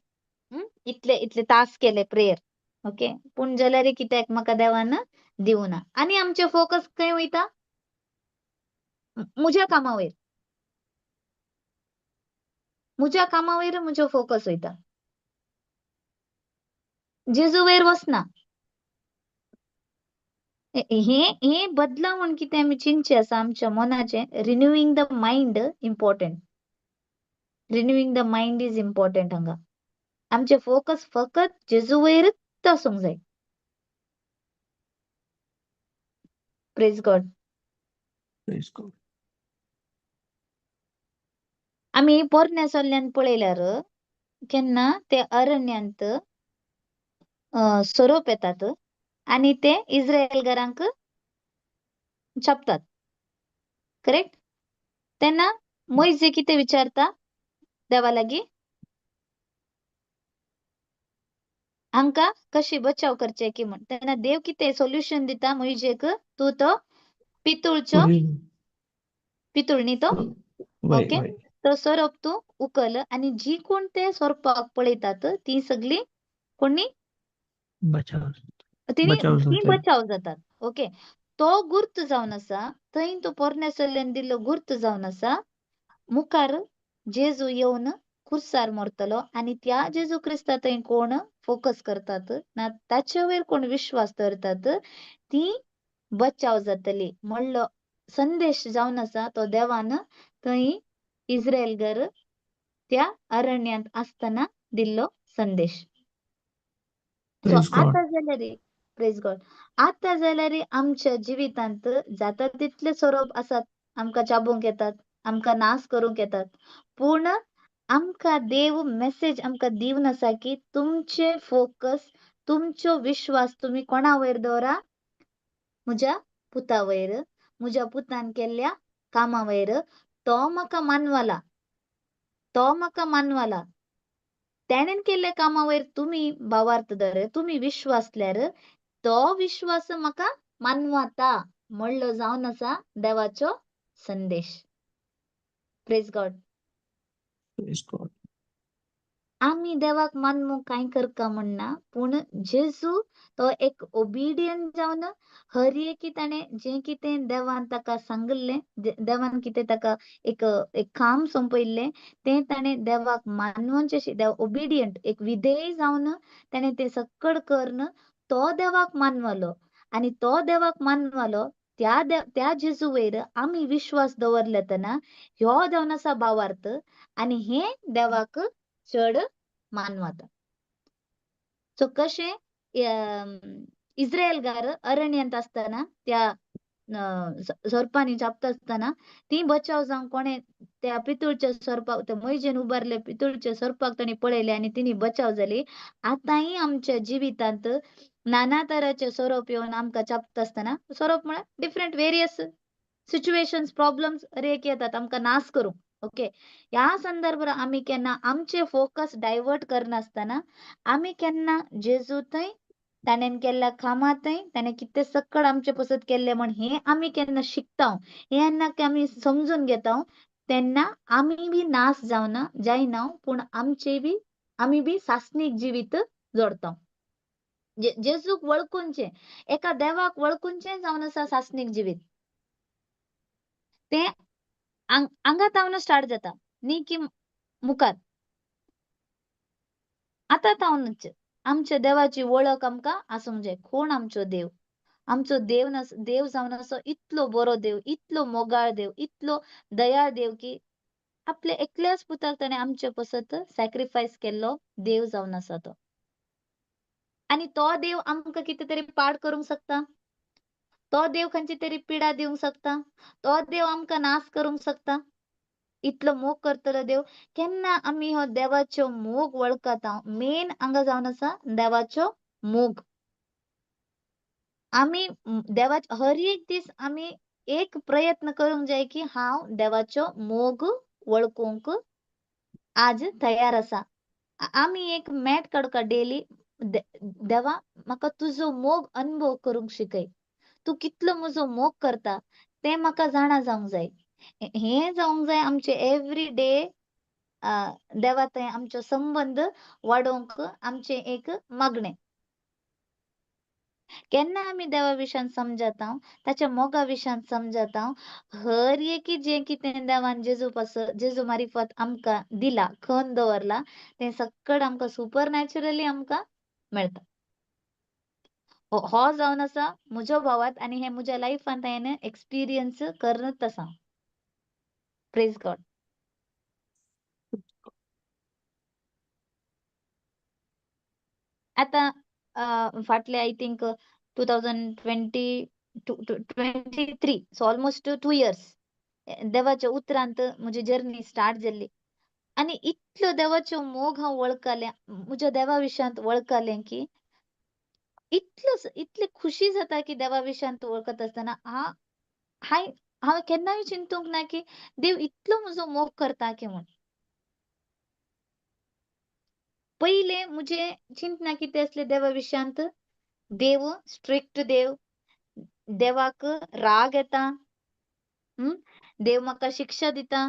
इतले इतले तास केले प्रेयर, ओके, पूण जाल्यार कित्याक म्हाका देवान दिवना आनी आमचे फोकस खंय वयता, म्हज्या कामा वयर, म्हज्या कामा वयर म्हजो फोकस वयता, जेजू वयर वचना. हे हे बदलावण कितें आमी चिंतचें आसा आमच्या मनाचें, renewing the mind important, renewing the mind is important. हांगा आमचें फोकस फकत जेजू वयरच आसूंक जाय. Praise God. Praise God. आमी पोरण्या सल्ल्यान पळयल्यार केन्ना ते अरण्यांत सोरोप येतात आनी ते इस्रायलकारांक छापतात, करेक्ट? तेन्ना मोयजे कितें विचारता देवा लागीं, हांकां कशी बचाव करचे की म्हण. तेन्ना देव कितें सोल्युशन दिता मोयजेक, तूं तो पितूळचो, पितूळ न्ही तो, ओके, तो सोरोप तूं उकल आनी जी कोण ते सोरपाक पळयतात ती सगळी कोणी ती बचाव जातात. ओके, तो गुर्त जावन आसा थंय तो पोरण्या सल्ल्यान दिल्लो गुर्त जावन आसा मुखार जेजू येवन खुर्सार मरतलो आनी त्या जेजू क्रिस्ता थंय कोण फोकस करतात ना ताचे वयर कोण विश्वास दवरतात ती बचाव जातली म्हणलो संदेश जावन आसा तो देवान थंय इस्रायलगर त्या अरण्यांत आसतना दिल्लो संदेश. सो प्रेज गॉड. आतां जाल्यार, प्रेज गॉड, आतां जाल्यार आमच्या जिवितांत जाता तितले सोरोप आसात, आमकां चाबूंक येतात, आमकां नाश करूंक येतात, पूण आमकां देव मेसेज आमकां दिवन आसा की तुमचे फोकस, तुमचो विश्वास तुमी कोणा वयर दवरा? म्हज्या पुता वयर, म्हज्या पुतान केल्ल्या कामा वयर. तो म्हाका मानवला, तो म्हाका मानवला, तेणेन केल्ल्या कामा वयर तुमी भावार्थ दवर, तुमी विश्वासल्यार तो विश्वास म्हाका मानवता म्हणलो जावन आसा देवाचो संदेश. Praise God. Praise God. आमी देवाक मानमू कांय करका म्हणना, पूण जेजू तो एक ओबिडियंट जावन हर एकी ताणें जें कितें देवान ताका सांगिल्लें, देवान कितें ताका एक एक काम सोंपयल्लें तें ताणें देवाक मानवचें, देव ओबिडियंट एक विधेय जावन ताणें तें सक्कड करून तो देवाक मानवलो. आनी तो देवाक मानवलो त्या त्या जेजू वयर आमी विश्वास दवरले तेन्ना ह्यो जावन आसा भावार्थ, आनी हे देवाक चड मानवता. सो कशें इस्रायलगार अरण्यांत आसतना त्या सोरपांनी चाबता आसतना ती बचाव जावंक कोणें त्या पितूळच्या सोरपाक, त्या मोहिजेन उबारले पितूळच्या सोरपाक तांणी पळयले आनी तिणी बचाव जाली. आतांय आमच्या जिवितांत नाना तराचे सोरोप येवन आमकां चाबता आसतना, सोरोप म्हळ्यार डिफरंट वेरियस सिच्युएशन्स, प्रॉब्लम्स एक येतात आमकां नाश करूंक. ओके, ह्या संदर्भार आमी केन्ना आमचे फोकस डायवर्ट करनासतना आमी केन्ना जेजू थंय ताणें केल्ल्या कामा थंय ताणें कितें सक्कड आमचे पसत केल्लें म्हण हें आमी केन्ना शिकता, हें केन्ना आमी समजून घेता, तेन्ना आमी बी नाश जावना जायना, पूण आमचे बी आमी बी सासणीक जिवीत जोडता. जेजूक वळखुनचें, एका देवाक वळखुनचें जावन आसा सासणीक जिवीत. तें हांगा तावन स्टार्ट जाता न्ही की मुखार आतां तावनच आमच्या देवाची वळख आमकां आसूंक जाय. कोण आमचो देव? आमचो देव देव जावन आसा इतलो बरो देव, इतलो मोगाळ देव, इतलो दयाळ देव की आपल्या एकल्याच पुताक ताणें आमचे पसत सॅक्रिफायस केल्लो देव जावन आसा तो. आनी तो देव आमकां कितें तरी पाड करूंक शकता, तो देव खंयची तरी पिडा दिवंक शकता, तो देव आमकां नाश करूंक शकता. इतलो मोग करतलो देव. केन्ना आमी हो देवाचो मोग वळखता, मेन हांगा जावन आसा देवाचो मोग. आमी देवाचो हर एक दीस आमी एक प्रयत्न करूंक जाय की हांव देवाचो मोग वळखूंक आज तयार आसा. आमी एक मॅट काडूंक डेली, देवा म्हाका तुजो मोग अनुभव करूंक शिकय, तूं कितलो म्हजो मोग करता तें म्हाका जाणा जावंक जाय. हें जावंक जाय आमचे एवरी डे देवा थंय आमचो संबंद वाडोवंक आमचें एक मागणें. केन्ना आमी देवा विशयान समजता, ताच्या मोगा विशयान समजता, हर एकी जें कितें देवान जेजू पासत जेजू मारिफत आमकां दिला, खण दवरला, तें सक्कड आमकां सुपर नॅचरली आमकां मेळटा. हो जावन आसा म्हजो भावात आनी हें म्हज्या लायफांत हांवें एक्सपिरियन्स करनच आसा. Praise God. आतां फाटले I think 2022-23, so almost 2 years देवाच्या उतरांत म्हजी जर्नी स्टार्ट जाल्ली. आनी इतलो देवाचो मोग हांव वळखलें, म्हज्या देवा विशयांत वळखलें की इतलो इतली खुशी जाता की देवा विशयांत वळखत आसतना हांव केन्नाय चिंतूंक ना की देव इतलो म्हजो मोग करता की म्हूण. पयलें म्हजें चिंतना कितें आसलें देवा विशयांत, देव स्ट्रिक्ट देव, देवाक राग येता, देव म्हाका शिक्षा दिता,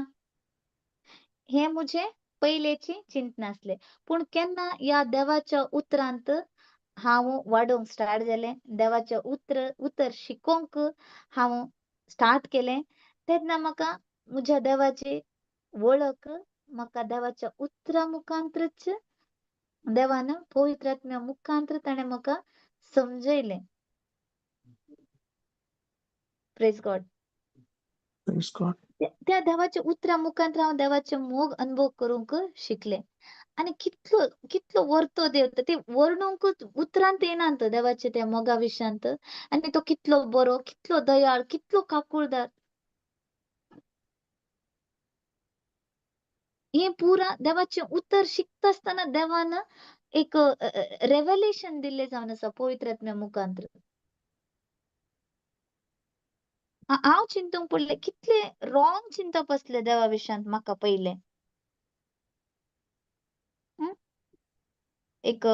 हें म्हजें पयलेची चिंतना आसलें. पूण केन्ना ह्या देवाच्या उतरांत हांव वाडोवंक स्टार्ट जालें, देवाचें उतर शिकोवंक हांव स्टार्ट केलें, तेन्ना म्हाका म्हज्या देवाची वळख म्हाका देवाच्या उतरा मुखांतच देवान पवित्र आत्म्या मुखांत्र ताणें म्हाका समजयलें. Praise God. Praise God. त्या देवाच्या उतरा मुखांत हांव देवाचे मोग अनुभव करूंक शिकलें. आनी कितलो कितलो वर्तो देव, ते वर्णूंकच उतरांत येनात देवाचे त्या मोगा विशयांत. आनी तो कितलो बरो, कितलो दयाळ, कितलो काकुळदार. हें पुरा देवाचें उतर शिकता आसतना देवान एक रेवलेशन दिल्लें जावन आसा पवित्र आत्म्या मुखांत. हांव चिंतूंक पडलें कितलें रॉंग चिंतप आसलें देवा विशयांत म्हाका पयलें. एक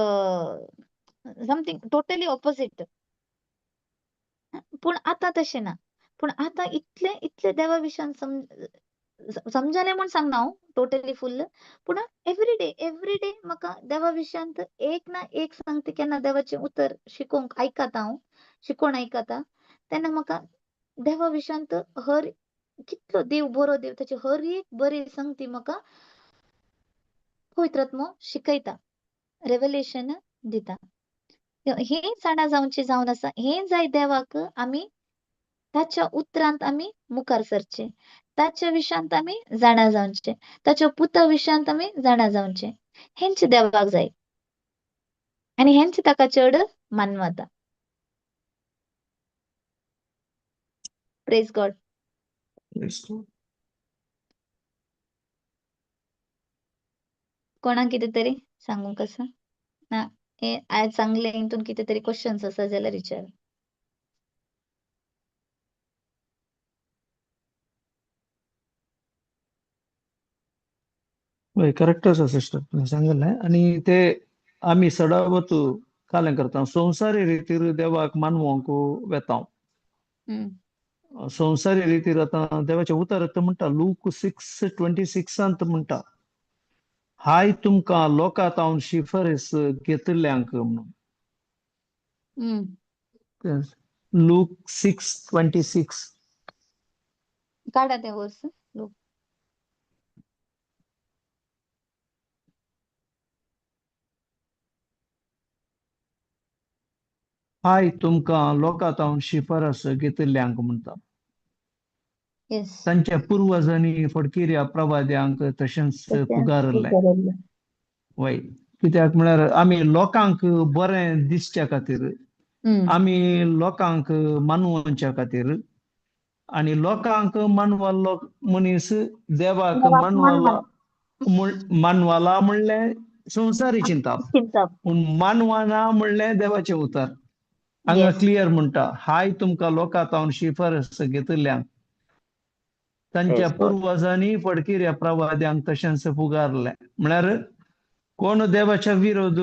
समथींग टोटली ऑपोजीट. पूण आतां तशें ना. पूण आतां इतलें इतलें देवा विशयान समजलें म्हूण सांगना हांव टोटली फुल्ल, पूण एवरीडे एवरीडे म्हाका देवा विशयांत एक ना एक सांगता केन्ना देवाचें उतर शिकोवंक आयकता हांव, शिकोवन आयकता तेन्ना म्हाका देवा विशयांत हर कितलो देव बरो देव, ताची हर एक बरी संगती म्हाका पवित्र आत्मो शिकयता, रेवलेशन दिता. हें जाणा जावचें जावन आसा, हें जाय देवाक आमी ताच्या उतरांत आमी मुखार सरचें, ताच्या विशयांत आमी जाणा जावचें, ताच्या पुता विशयांत आमी जाणा जावचें, हेंच देवाक जाय आनी हेंच ताका चड मानवता. Praise God. कोणाक कितें तरी सांगूंक आसा ना? हें आयज सांगलें हितून कितें तरी क्वेश्चन्स आसा जाल्यार विचार. हय, करेक्ट आसा सिस्टर तुवें सांगलें. आनी ते आमी सदांच कालें करता, संवसारी रितीर देवाक मानवंक वेता. संवसारी रितीर आतां देवाचें उतर म्हणटा, लूक 6:26 म्हणटा, हाय तुमकां लोकांत हांव शिफारस घेतल्यांक म्हणून. लूक 6:26. काडा तें वर्स. लूक. हाय तुमकां लोकांत हांव शिफारस घेतल्यांक म्हणटा. तांच्या पुर्वजांनी फडकिऱ्या प्रवाद्यांक तशेंच पुगारलें. वय, कित्याक म्हळ्यार आमी लोकांक बरें दिसच्या खातीर, आमी लोकांक मानवच्या खातीर, आनी लोकांक मानवालो मनीस देवाक मानवाला मानवाला म्हणलें संवसारी चिंतप, पूण मानवाना म्हणलें देवाचें उतर. हांगा क्लियर म्हणटा, हाय तुमकां लोकांत हांव शिफारस घेतल्यांक, तांच्या पुर्वजांनी फडकिऱ्या प्रवाद्यांक तशेंच फुगारलें. म्हळ्यार कोण देवाच्या विरोध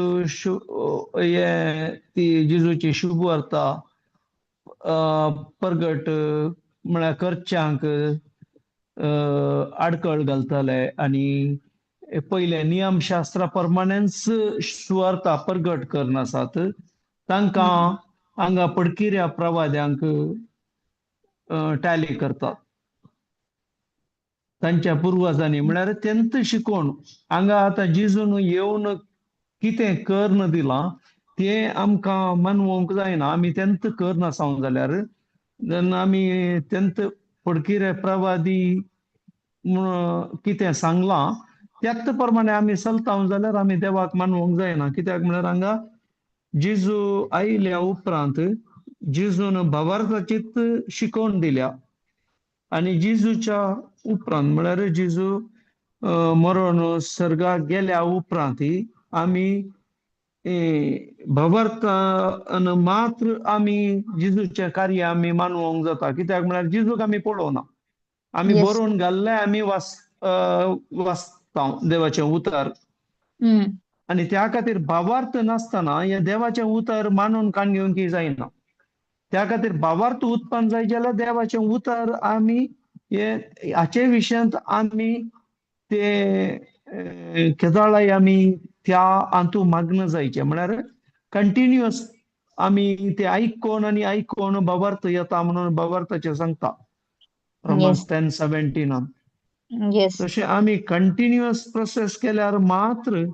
हे ती जेजूची शुभवार्ता प्रगट म्हळ्यार करच्यांक आडकळ घालताले आनी पयले नियमशास्त्रा प्रमाणेच सुवार्ता प्रगट करनासात, तांकां हांगा पडकिऱ्या प्रवाद्यांक टॅली करतात तांच्या पुर्वजांनी. म्हळ्यार तेंच शिकोवन हांगा आतां जेजून येवन कितें कर्ण दिलां तें आमकां मानवंक जायना. आमी तेंच करनासाव जाल्यार जेन्ना आमी तेंच फडकिरे प्रवादी कितें सांगलां त्याच प्रमाणे आमी चलता जाल्यार आमी देवाक मानवंक जायना. कित्याक म्हळ्यार हांगा जेजू आयल्या उपरांत जेजून भावार्थाचीच शिकोवन दिल्या आनी जेजूच्या उपरांत म्हळ्यार जेजू मरण सर्गाक गेल्या उपरांत आमी भावार्थान मात्र आमी जेजूचें कार्य आमी मानवंक जाता. कित्याक म्हळ्यार जेजूक आमी पळोवना, आमी बरोवन घाल्लें आमी वाचता देवाचें उतर. आनी त्या खातीर भावार्थ नासतना हें देवाचें उतर मानून काण घेवंक जायना. त्या खातीर भावार्थ उत्पन्न जाय जाल्यार देवाचें उतर आमी हे हाचे विशयांत आमी ते केदाळाय आमी त्या हातूंत मागणं जायचें. म्हळ्यार कंटिन्युअस आमी ते आयकोन आनी आयकोन भावार्थ येता म्हणून भावार्थाचें सांगता रोमन्स 10:17. तशें आमी कंटिन्युअस प्रोसेस केल्यार मात्र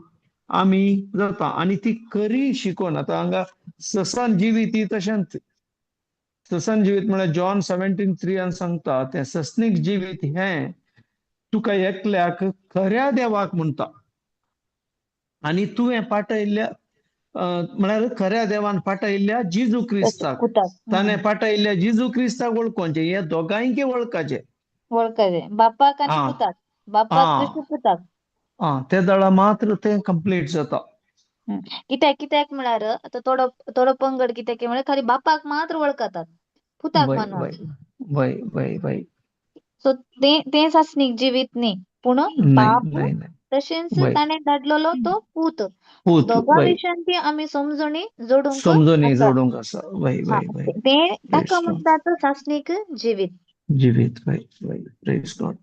आमी जाता आनी ती खरी शिकोवन. आतां हांगा ससान जिवीत ही तशेंच ससन जिवीत म्हळ्यार जॉन 17:3 सांगता तें ससनीक जिवीत हें तुका एकल्याक खऱ्या देवाक म्हणटा आनी तुवें पाठयल्ल्या म्हळ्यार खऱ्या देवान पाठयल्ल्या जेजू क्रिस्ताक, ताणें पाठयल्ल्या जेजू क्रिस्ताक वळखोवचें. हे दोगांयकी वळखाचें, वळखाचें, बापाक आनी पुताक, बापाक तशें पुताक. आं, ते दळा मात्र तें कंप्लीट जाता. कित्याक कित्याक म्हळ्यार आतां थोडो थोडो पंगड कित्याक म्हळ्यार खाली बापाक मात्र वळखतात, पुताक मानना. वय वय वय. सो ते तें सासणीक जिवीत न्ही, पूण बाप तशेंच ताणें धाडलेलो तो पूत, दोगां विशयांत आमी समजणी जोडूंक, समजणी जोडूंक आसा. वय वय वय. ते ताका म्हणटात सासणीक जिवीत, जिवीत. वय वय. Praise God.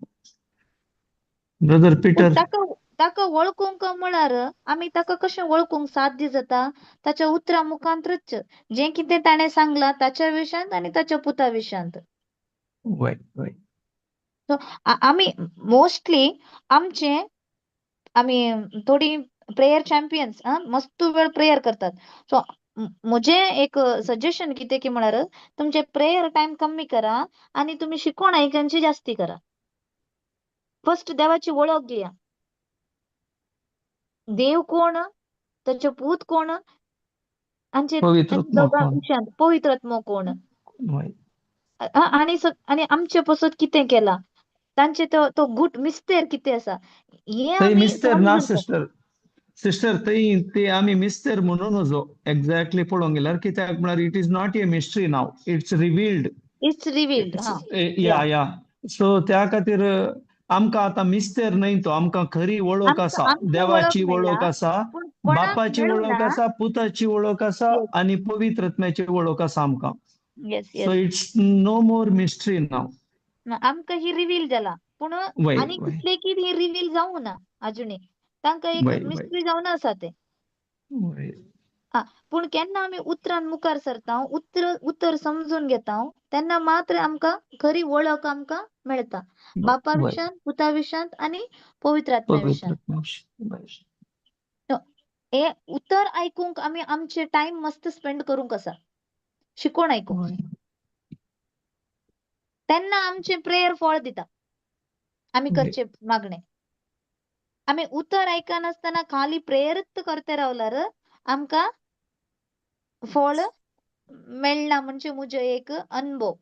Brother Peter, ताका ताका वळखूंक म्हळ्यार आमी ताका कशें वळखूंक साध्य जाता? ताच्या उतरां मुखांतच, जें कितें ताणें सांगलां ताच्या विशयांत आनी ताच्या पुता विशयांत. वय वय. सो आमी मोस्टली आमचे आमी थोडी प्रेयर चॅम्पियन्स मस्त वेळ प्रेयर करतात. सो म्हजें एक सजेशन कितें की म्हळ्यार तुमचे प्रेयर टायम कमी करा आनी तुमी शिकोवण आयकनची जास्ती करा. फर्स्ट देवाची वळख घेया, देव कोण, ताचो पूत कोण, आमचे दोगां विशयांत पवित्र आत्मो कोण, आनी आनी आमचे पसत कितें केलां, तांचे तो तो गुट मिस्तेर कितें आसा, हें आमी मिस्तेर ना सिस्टर, सिस्टर थंय ते आमी मिस्तेर म्हणून नजो एक्झॅक्टली पळोवंक गेल्यार, कित्याक म्हळ्यार it is not a mystery now, it's revealed. It's revealed. Yeah yeah. So त्या खातीर आमकां आतां मिस्तेर न्हय तो, आमकां खरी वळख आसा, देवाची वळख आसा, बापाची वळख आसा, पुताची वळख आसा आनी पवित्र आत्म्याची वळख आसा आमकां. So it's no more mystery now. आमकां ही रिवील जाला, पूण आनी कितले की ही रिवील जावं ना अजुनूय, तांकां एक मिस्ट्री जावन आसा तें. पूण केन्ना आमी उतरान मुखार सरता, उतर उतर समजून घेता, तेन्ना मात्र आमकां खरी वळख आमकां मेळटा, बापा विशयांत, पुता विशयांत आनी पवित्र आत्म्या विशयांत. हे उतर आयकूंक आमी आमचे टायम मस्त स्पेंड करूंक आसा, शिकोवन आयकूंक, तेन्ना आमचे प्रेयर फळ दिता, आमी करचे मागणे. आमी उतर आयकनासतना खाली प्रेयरच करते रावल्यार आमकां फळ मेळना, म्हणजे म्हजो एक अनुभव.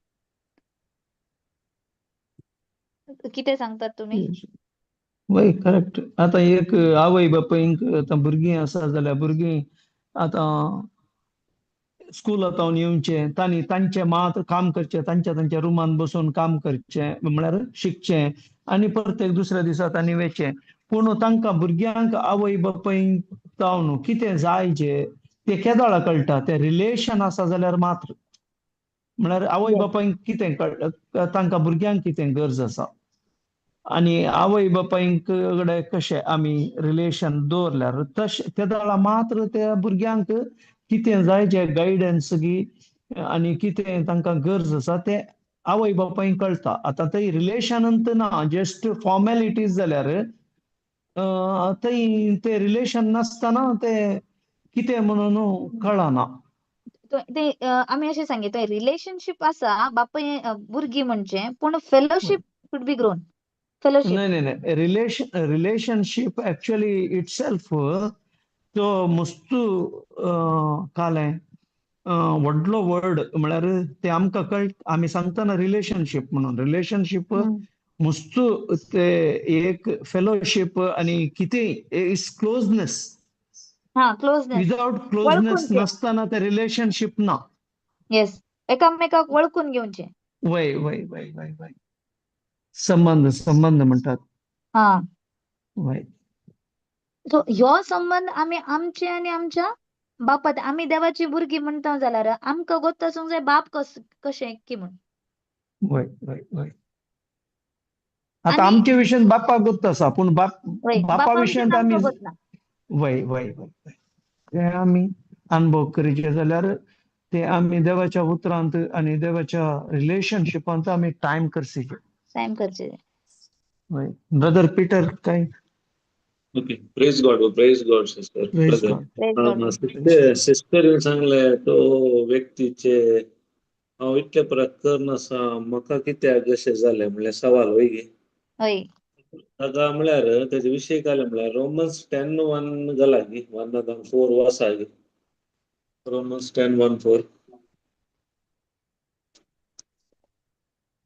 कितें सांगतात तुमी? वय करेक्ट. आतां एक आवय बापायंक आतां भुरगीं आसा जाल्यार भुरगीं आतां स्कुलांत येवचें, तांणी तांचें मात काम करचें, तांच्या तांच्या रुमान बसून काम करचें, म्हळ्यार शिकचें आनी प्रत्येक दुसऱ्या दिसा तांणी वचचें. पूण तांकां भुरग्यांक आवय बापायंक जावन कितें जाय जें तें केदोळा कळटा, तें रिलेशन आसा जाल्यार मात्र. म्हळ्यार आवय बापायंक कितें कळटा, तांकां भुरग्यांक कितें गरज आसा आनी आवय बापायंक कडेन कशें आमी रिलेशन दवरल्यार तशें तेदोळा मात्र त्या भुरग्यांक कितें जाय जें गायडन्स की आनी कितें तांकां गरज आसा तें आवय बापायंक कळटा. आतां थंय रिलेशनांत ना, जस्ट फॉर्मेलिटीज जाल्यार थंय तें रिलेशन नासतना तें कितें म्हणून कळना. ते आमी अशें सांगित रिलेशनशीप आसा बापाय भुरगीं म्हणजे, पूण फेलोशीप should be grown. नाही नाही नाही, रिलेशनशीप एक्चुअली इटसेल्फ तो मस्तू कालें व्हडलो वर्ड, म्हळ्यार ते आमकां कळ, आमी सांगतना रिलेशनशीप म्हणून, रिलेशनशीप मस्तू ते एक फेलोशीप आनी कितें it's closeness. Without closeness नासतना ते रिलेशनशीप ना. येस, एकामेकाक वळखून घेवचें. वय वय वय वय वय. संबंध, संबंध म्हणटात. वय. सो ह्यो संबंध आमी आमचे आनी आमच्या बापात, आमी देवाची भुरगीं म्हणटा जाल्यार आमकां गोत्त आसूंक जाय बाप कशें की म्हूण. वय वय वय. आतां आमचे विशयांत बापाक गोत्त आसा, पूण बापा विशयांत आमी वय वय वय ते आमी अनुभव करीचे जाल्यार ते आमी देवाच्या उतरांत आनी देवाच्या रिलेशनशिपांत आमी टायम करचे, टायम करचे. वय. ब्रदर पीटर काय? Okay, praise God, praise God sister. Praise God. Sister सांगले तो व्यक्तीचे हांव इतले परत करनासा म्हाका कित्याक अशें जालें म्हणल्यार सवाल वय गे. हय. ताका म्हळ्यार तेजे विशय काय म्हळ्यार रोमन्स 10:1 घाला गी, 1 4 वाचा गी, रोमन्स 10:1-4.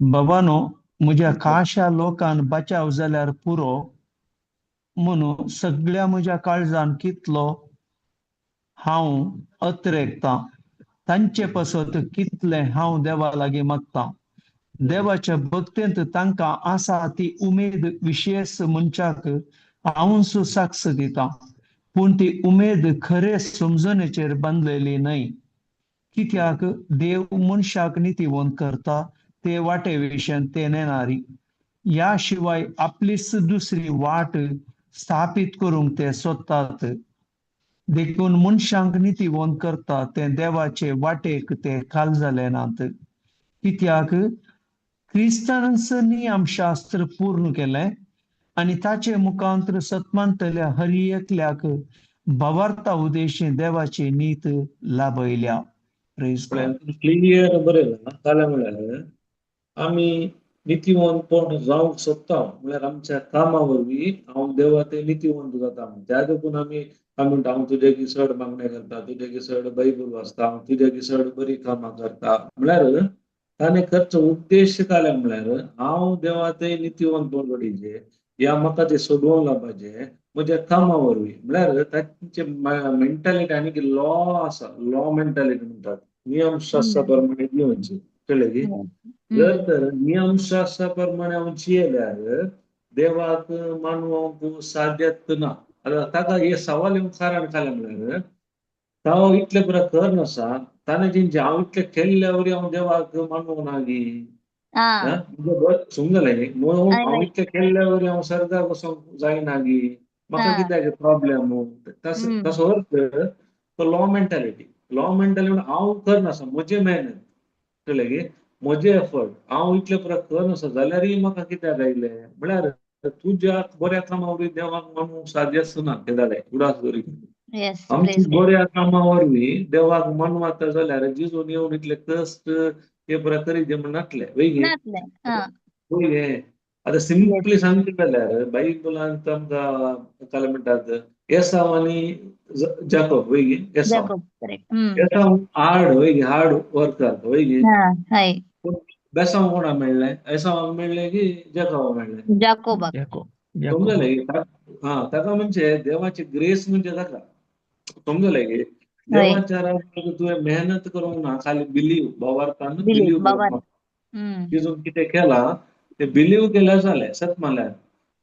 बाबानो, म्हज्या खाशा लोकान बचाव जाल्यार पुरो म्हणून सगळ्या म्हज्या काळजान कितलो हांव अत्रेकतां, तांचे पासत कितलें हांव देवा लागीं मागतां. देवाच्या भक्तेंत तांकां आसा ती उमेद विशेश मनशाक हांवूच साक्ष दितां, पूण ती उमेद खरे समजणेचेर बांदलेली न्हय. कित्याक देव मनशाक नितीवंत करता ते वाटे विशयान ते नेणारी, ह्या शिवाय आपलीच दुसरी वाट स्थापीत करूंक ते सोदतात. देखून मनशांक नितीवंत करता ते देवाचे वाटेक ते खाल जाले नात. कित्याक क्रिस्तानच नियमशास्त्र पूर्ण केलें आनी ताचे मुखांतर सतमानतल्या हर एकल्याक भावार्था उद्देशी देवाची नीत लाभयल्या. प्रेज गॉड. क्लियर बरयलां जालें म्हळ्यार आमी नितीवंतपण जावंक सोदता म्हळ्यार आमच्या कामा वरवीं हांव देवा ते नितीवंत जाता. त्या देखून आमी आमी म्हणटा हांव तुजे चड मागणें करता, तुजे चड बायबल वाचता, हांव तुजे चड बरी कामां करता. म्हळ्यार ताणें करचो उद्देश काय म्हळ्यार हांव देवा ते नितीवंतपण घडीचें या म्हाका ते सोडोवंक लावपाचें म्हज्या कामा वरवीं. म्हळ्यार तांचे मेंटालिटी आनी लॉ आसा, लॉ मेंटालिटी म्हणटात, नियमशास्त्रा प्रमाणे जिवनची, कळ्ळें की? जर तर नियमशास्त्रा प्रमाणे हांव जियेल्यार देवाक मानवंक साध्यत ना. आतां ताका हे सवाल येवंक कारण काय म्हळ्यार तो इतले बरें कर नासा, ताणें जिंचे हांव इतलें केल्ल्या वरी हांव देवाक मानवंक ना गी, समजलें न्ही? म्हणून हांव इतलें केल्ल्या वरी हांव सर्गाक वचोंक जायना गी, म्हाका कित्याक प्रॉब्लेम? तसो अर्थ तो लॉ मेंटालिटी. लॉ मेंटालिटी हांव करनासा, म्हजे मेहनत, कळ्ळें की, म्हजे एफर्ट, हांव इतले परत करनासा जाल्यारय म्हाका कित्याक आयलें? म्हळ्यार तुज्या बऱ्या कामा वरवीं देवाक मानूंक साध्य आसना केदाळे उडास दवरी. आमची बऱ्या कामा वरवीं देवाक मानवता जाल्यार जेजून येवन इतले कश्ट हे बरें करीत म्हण नासले वय. वय आतां सिंपली सांगता जाल्यार बायबलांत आमकां काय म्हणटात एसाव आनी जाकोब वय गे. एसाव एसाव हार्ड वय गे, हार्ड वर्कर वय गे. बेसांव कोणाक मेळ्ळें? एसावाक मेळ्ळें की जाकोबाक मेळ्ळें? जाकोबाक. समजलें की? हा, ताका म्हणजे देवाची ग्रेस म्हणजे ताका, समजलें की? देवाच्या राज्याक तुवें मेहनत करूंक ना, खाली बिलीव, भावार्थान बिलीव करूंक, तितून कितें केलां ते बिलीव केल्यार जालें. सत म्हणल्यार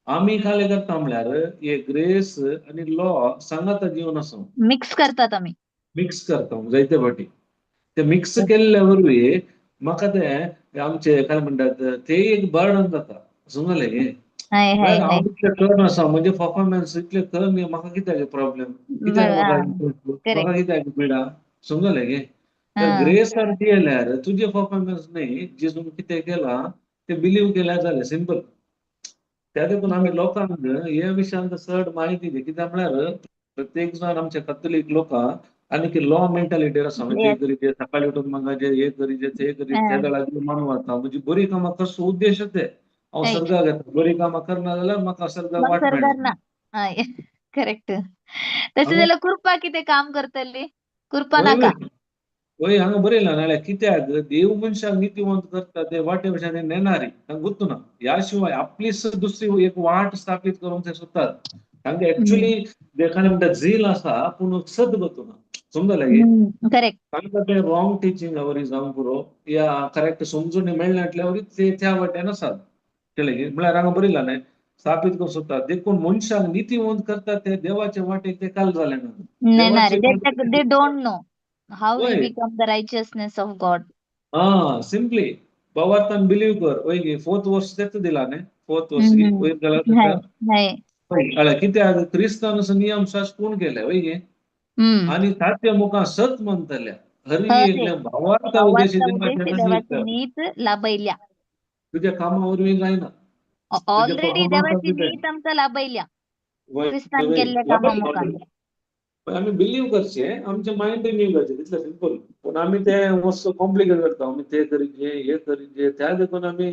आमी खाली करता म्हळ्यार हे ग्रेस आनी लॉ सांगाता जीवन आसा मिक्स करतात आमी, मिक्स करता जायते फावटी. ते मिक्स केल्ल्या वरवीं म्हाका ते आमचे काय म्हणटात ते एक बर्डन जाता, समजलें की? हांव इतलें कर आसा, म्हणजे परफॉर्मन्स इतलें कर, म्हाका कित्याक प्रॉब्लेम, कित्याक म्हाका कित्याक पिडा, समजलें की? तर ग्रेसार दिल्यार तुजें परफॉर्मन्स न्ही, जेजून कितें केलां ते बिलीव केल्यार जालें, सिंपल. त्या देखून आमी लोकांक हे विशयांत चड म्हायती दी, कित्याक म्हळ्यार प्रत्येक जाण आमच्या कथोलीक लोकांक आनी की लॉ मेंटालिटी आसा, ते करीत सकाळी उठून मागाचे हे करीत ते करीत त्या वेळार मानवता म्हणजे बरी कामां करचो उद्देश ते हांव सर्गाक येता, बरी कामां करना जाल्यार म्हाका सर्गाक वाट मेळटा. करेक्ट. तशें जाल्यार कृपा कितें काम करतली? कृपा नाका. वय हांगा बरयलां नाल्यार कित्याक देव मनशाक नितीवंत करता ते वाटे भशेन नेणारी तांकां गुत्तू ना. ह्या शिवाय आपलीच दुसरी एक वाट स्थापीत करूंक ते सोदतात. तांकां एक्चुअली देखाने म्हणटा झील आसा पूण सत गतू ना, समजलें की? करेक्ट. तांकां ते रॉंग टिचींग वरी जावंक पुरो या करेक्ट समजून मेळनासल्या वरी ते त्या वाटेन आसात, कळ्ळें की? म्हळ्यार हांगा बरयलां न्ही, स्थापीत करूंक सोदतात देखून मनशाक नितीवंत करता ते देवाचे वाटेक ते काल जाले ना. They don't know how we become the righteousness of God. हा, सिंपली भावार्थान बिलीव कर वय गे. फोर्थ वर्स तेच दिला न्ही, फोर्थ वर्स वयर गेला कित्याक क्रिस्तान नियम शास्त्र कोण केले वय गे, आनी ताचे मुखार सत म्हणटल्या हरी एकल्या भावार्था उद्देशी देवाची नीत लाभयल्या. तुज्या कामा वरवीं जायना, ऑलरेडी देवाची नीत आमकां लाभयल्या क्रिस्तान केल्ल्या कामा मुखार. आमी बिलीव करचे, आमचे मायंड रिन्यू करचे, तितलें सिंपल. पूण पूण आमी ते मस्त कॉम्प्लिकेट करता, आमी ते करीत हे करीत, त्या देखून आमी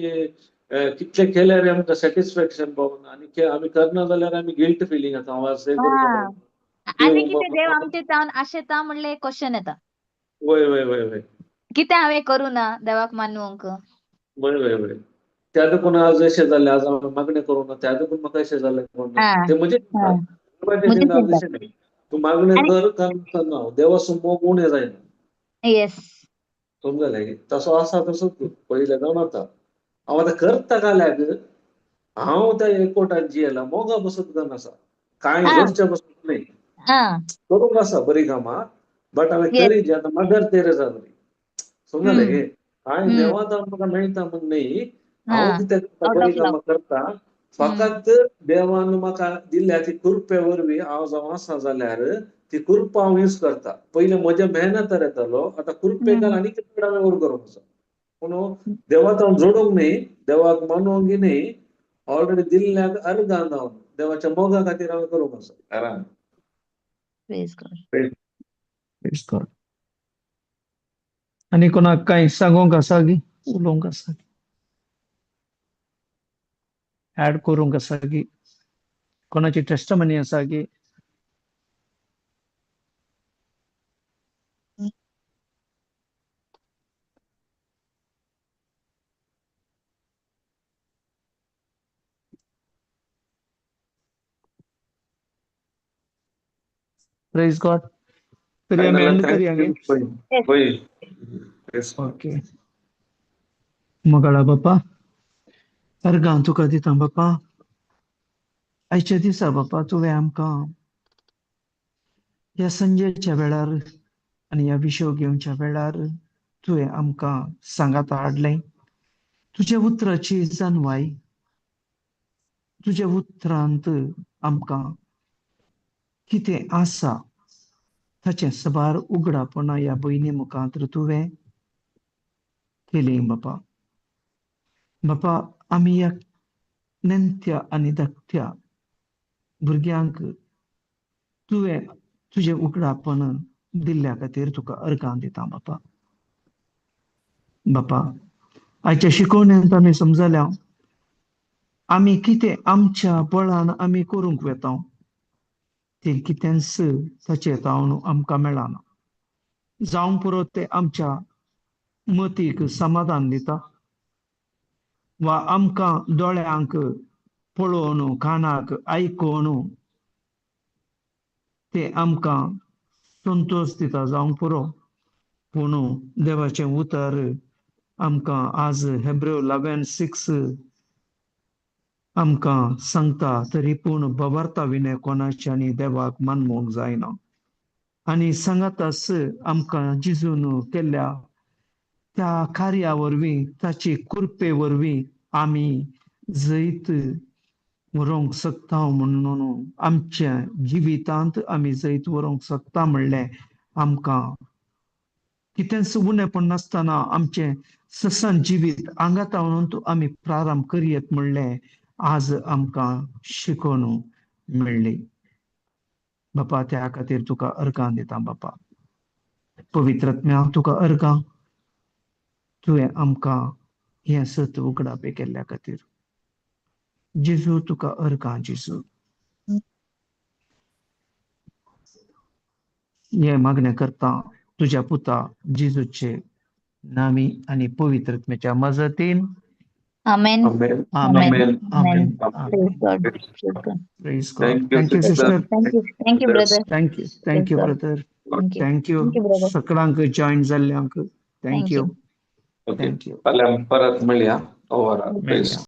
कितले केल्यार आमकां सॅटिस्फॅक्शन पावना आनी आमी करना जाल्यार आमी गिल्ट फिलींग येता, हांव अशें करूं. आनी कितें देव आमचे तावन आशेता म्हणलें क्वेश्चन येता. वय वय वय वय, कितें हांवें करूं ना देवाक मानूंक. वय वय वय, त्या देखून आज अशें जालें, आज हांवें मागणें करूं ना त्या देखून म्हाका अशें जालें कोण ना, ते म्हजें चिंता. तूं मागणें कर कारण देवाचो मोग उणें जायना. येस, समजलें? तसो आसा तसो पयलें जावन आतां हांव आतां करता काल्याक हांव त्या एकवटान जियेला मोगा बसत जावन आसा, कांय जोडचे बसत न्हय, करूंक आसा बरीं कामां, बट हांवें करी आतां मदर तेरेसा बरी. समजलें? कांय देवांत म्हाका मेळटा म्हूण न्हय, हांव कितें बरीं कामां करता, फकत देवान म्हाका दिल्या ती कृपे वरवीं हांव जावं आसा जाल्यार ती कृपा हांव यूज करता. पयलीं म्हज्या मेहनतार येतालो, आतां कृपेक आनी कितें हांवें वर करूंक आसा. पूण देवाक हांव जोडूंक न्हय, देवाक मानूंक न्हय, ऑलरेडी दिल्ल्याक अर्गां जावन देवाच्या मोगा खातीर हांवें करूंक आसा. आराम. आनी कोणाक कांय सांगूंक आसा गी, उलोवंक आसा, ऍड करूंक आसा की, कोणाची टेस्टमनी आसा की? Praise God. तरी आमी एंड करया. ओके. मोगाळा बापा, अर्गां तुका दिता बापा, आयच्या दिसा बापा तुवें आमकां ह्या संजेच्या वेळार आनी ह्या विशय घेवच्या वेळार तुवें आमकां सांगाता हाडलें. तुज्या उतराची जानवाय, तुज्या उतरांत आमकां कितें आसा ताचें सबार उगडापणां ह्या भयणी मुखार तुवें केली बापा. बापा आमी ह्या नेणत्या आनी धाकट्या भुरग्यांक तुवें तुजें उगडापण दिल्ल्या खातीर तुका अर्गां दिता बापा. बापा आयच्या शिकवण्यांत आमी समजल्या आमी कितें आमच्या बळान आमी करूंक वेता तें कितेंच ताचें तावन आमकां मेळना. जावंक पुरो तें आमच्या मतीक समाधान दिता वा आमकां दोळ्यांक पळोवन कानाक आयकून ते आमकां संतोश दिता जावंक पुरो. पूण देवाचें उतर आमकां आज हेब्रेव 11:6 आमकां सांगता, तरी पूण बवार्ता विणे कोणाच्यानी देवाक मानवंक जायना. आनी सांगाताच आमकां जिजून केल्ल्या त्या कार्या वरवीं, ताची कृपे वरवीं आमी जैत व्हरूंक शकता म्हणून आमच्या जिवितांत आमी जैत व्हरूंक शकता म्हणलें आमकां कितेंच उणेपण नासतना आमचें ससन जिवीत आंगाता म्हणून आमी प्रारंभ करयत म्हणलें आज आमकां शिकोवन मेळ्ळी बापा. त्या खातीर तुका अर्गां दिता बापा. पवित्रत्म्या तुका अर्गां, तुवें आमकां हें सत उगडापे केल्ल्या खातीर. जेजू तुका अर्गां. जेजू हें मागणें करता तुज्या पुता जेजूचे नामी आनी पवित्रत्म्याच्या मजतीन. Amen. Amen. Amen. Amen. Amen. Praise God. Praise God. Praise God. Thank you, Thank you, sister. sister. Thank you. Thank you, brother. Thank you. Thank you, Praise God. brother. Thank you. Thank you. Thank you, brother. सगळ्यांक join जाल्ल्यांक. Thank Thank you. you. Okay. Thank you. फाल्यां परत मेळया. Over. मेळया.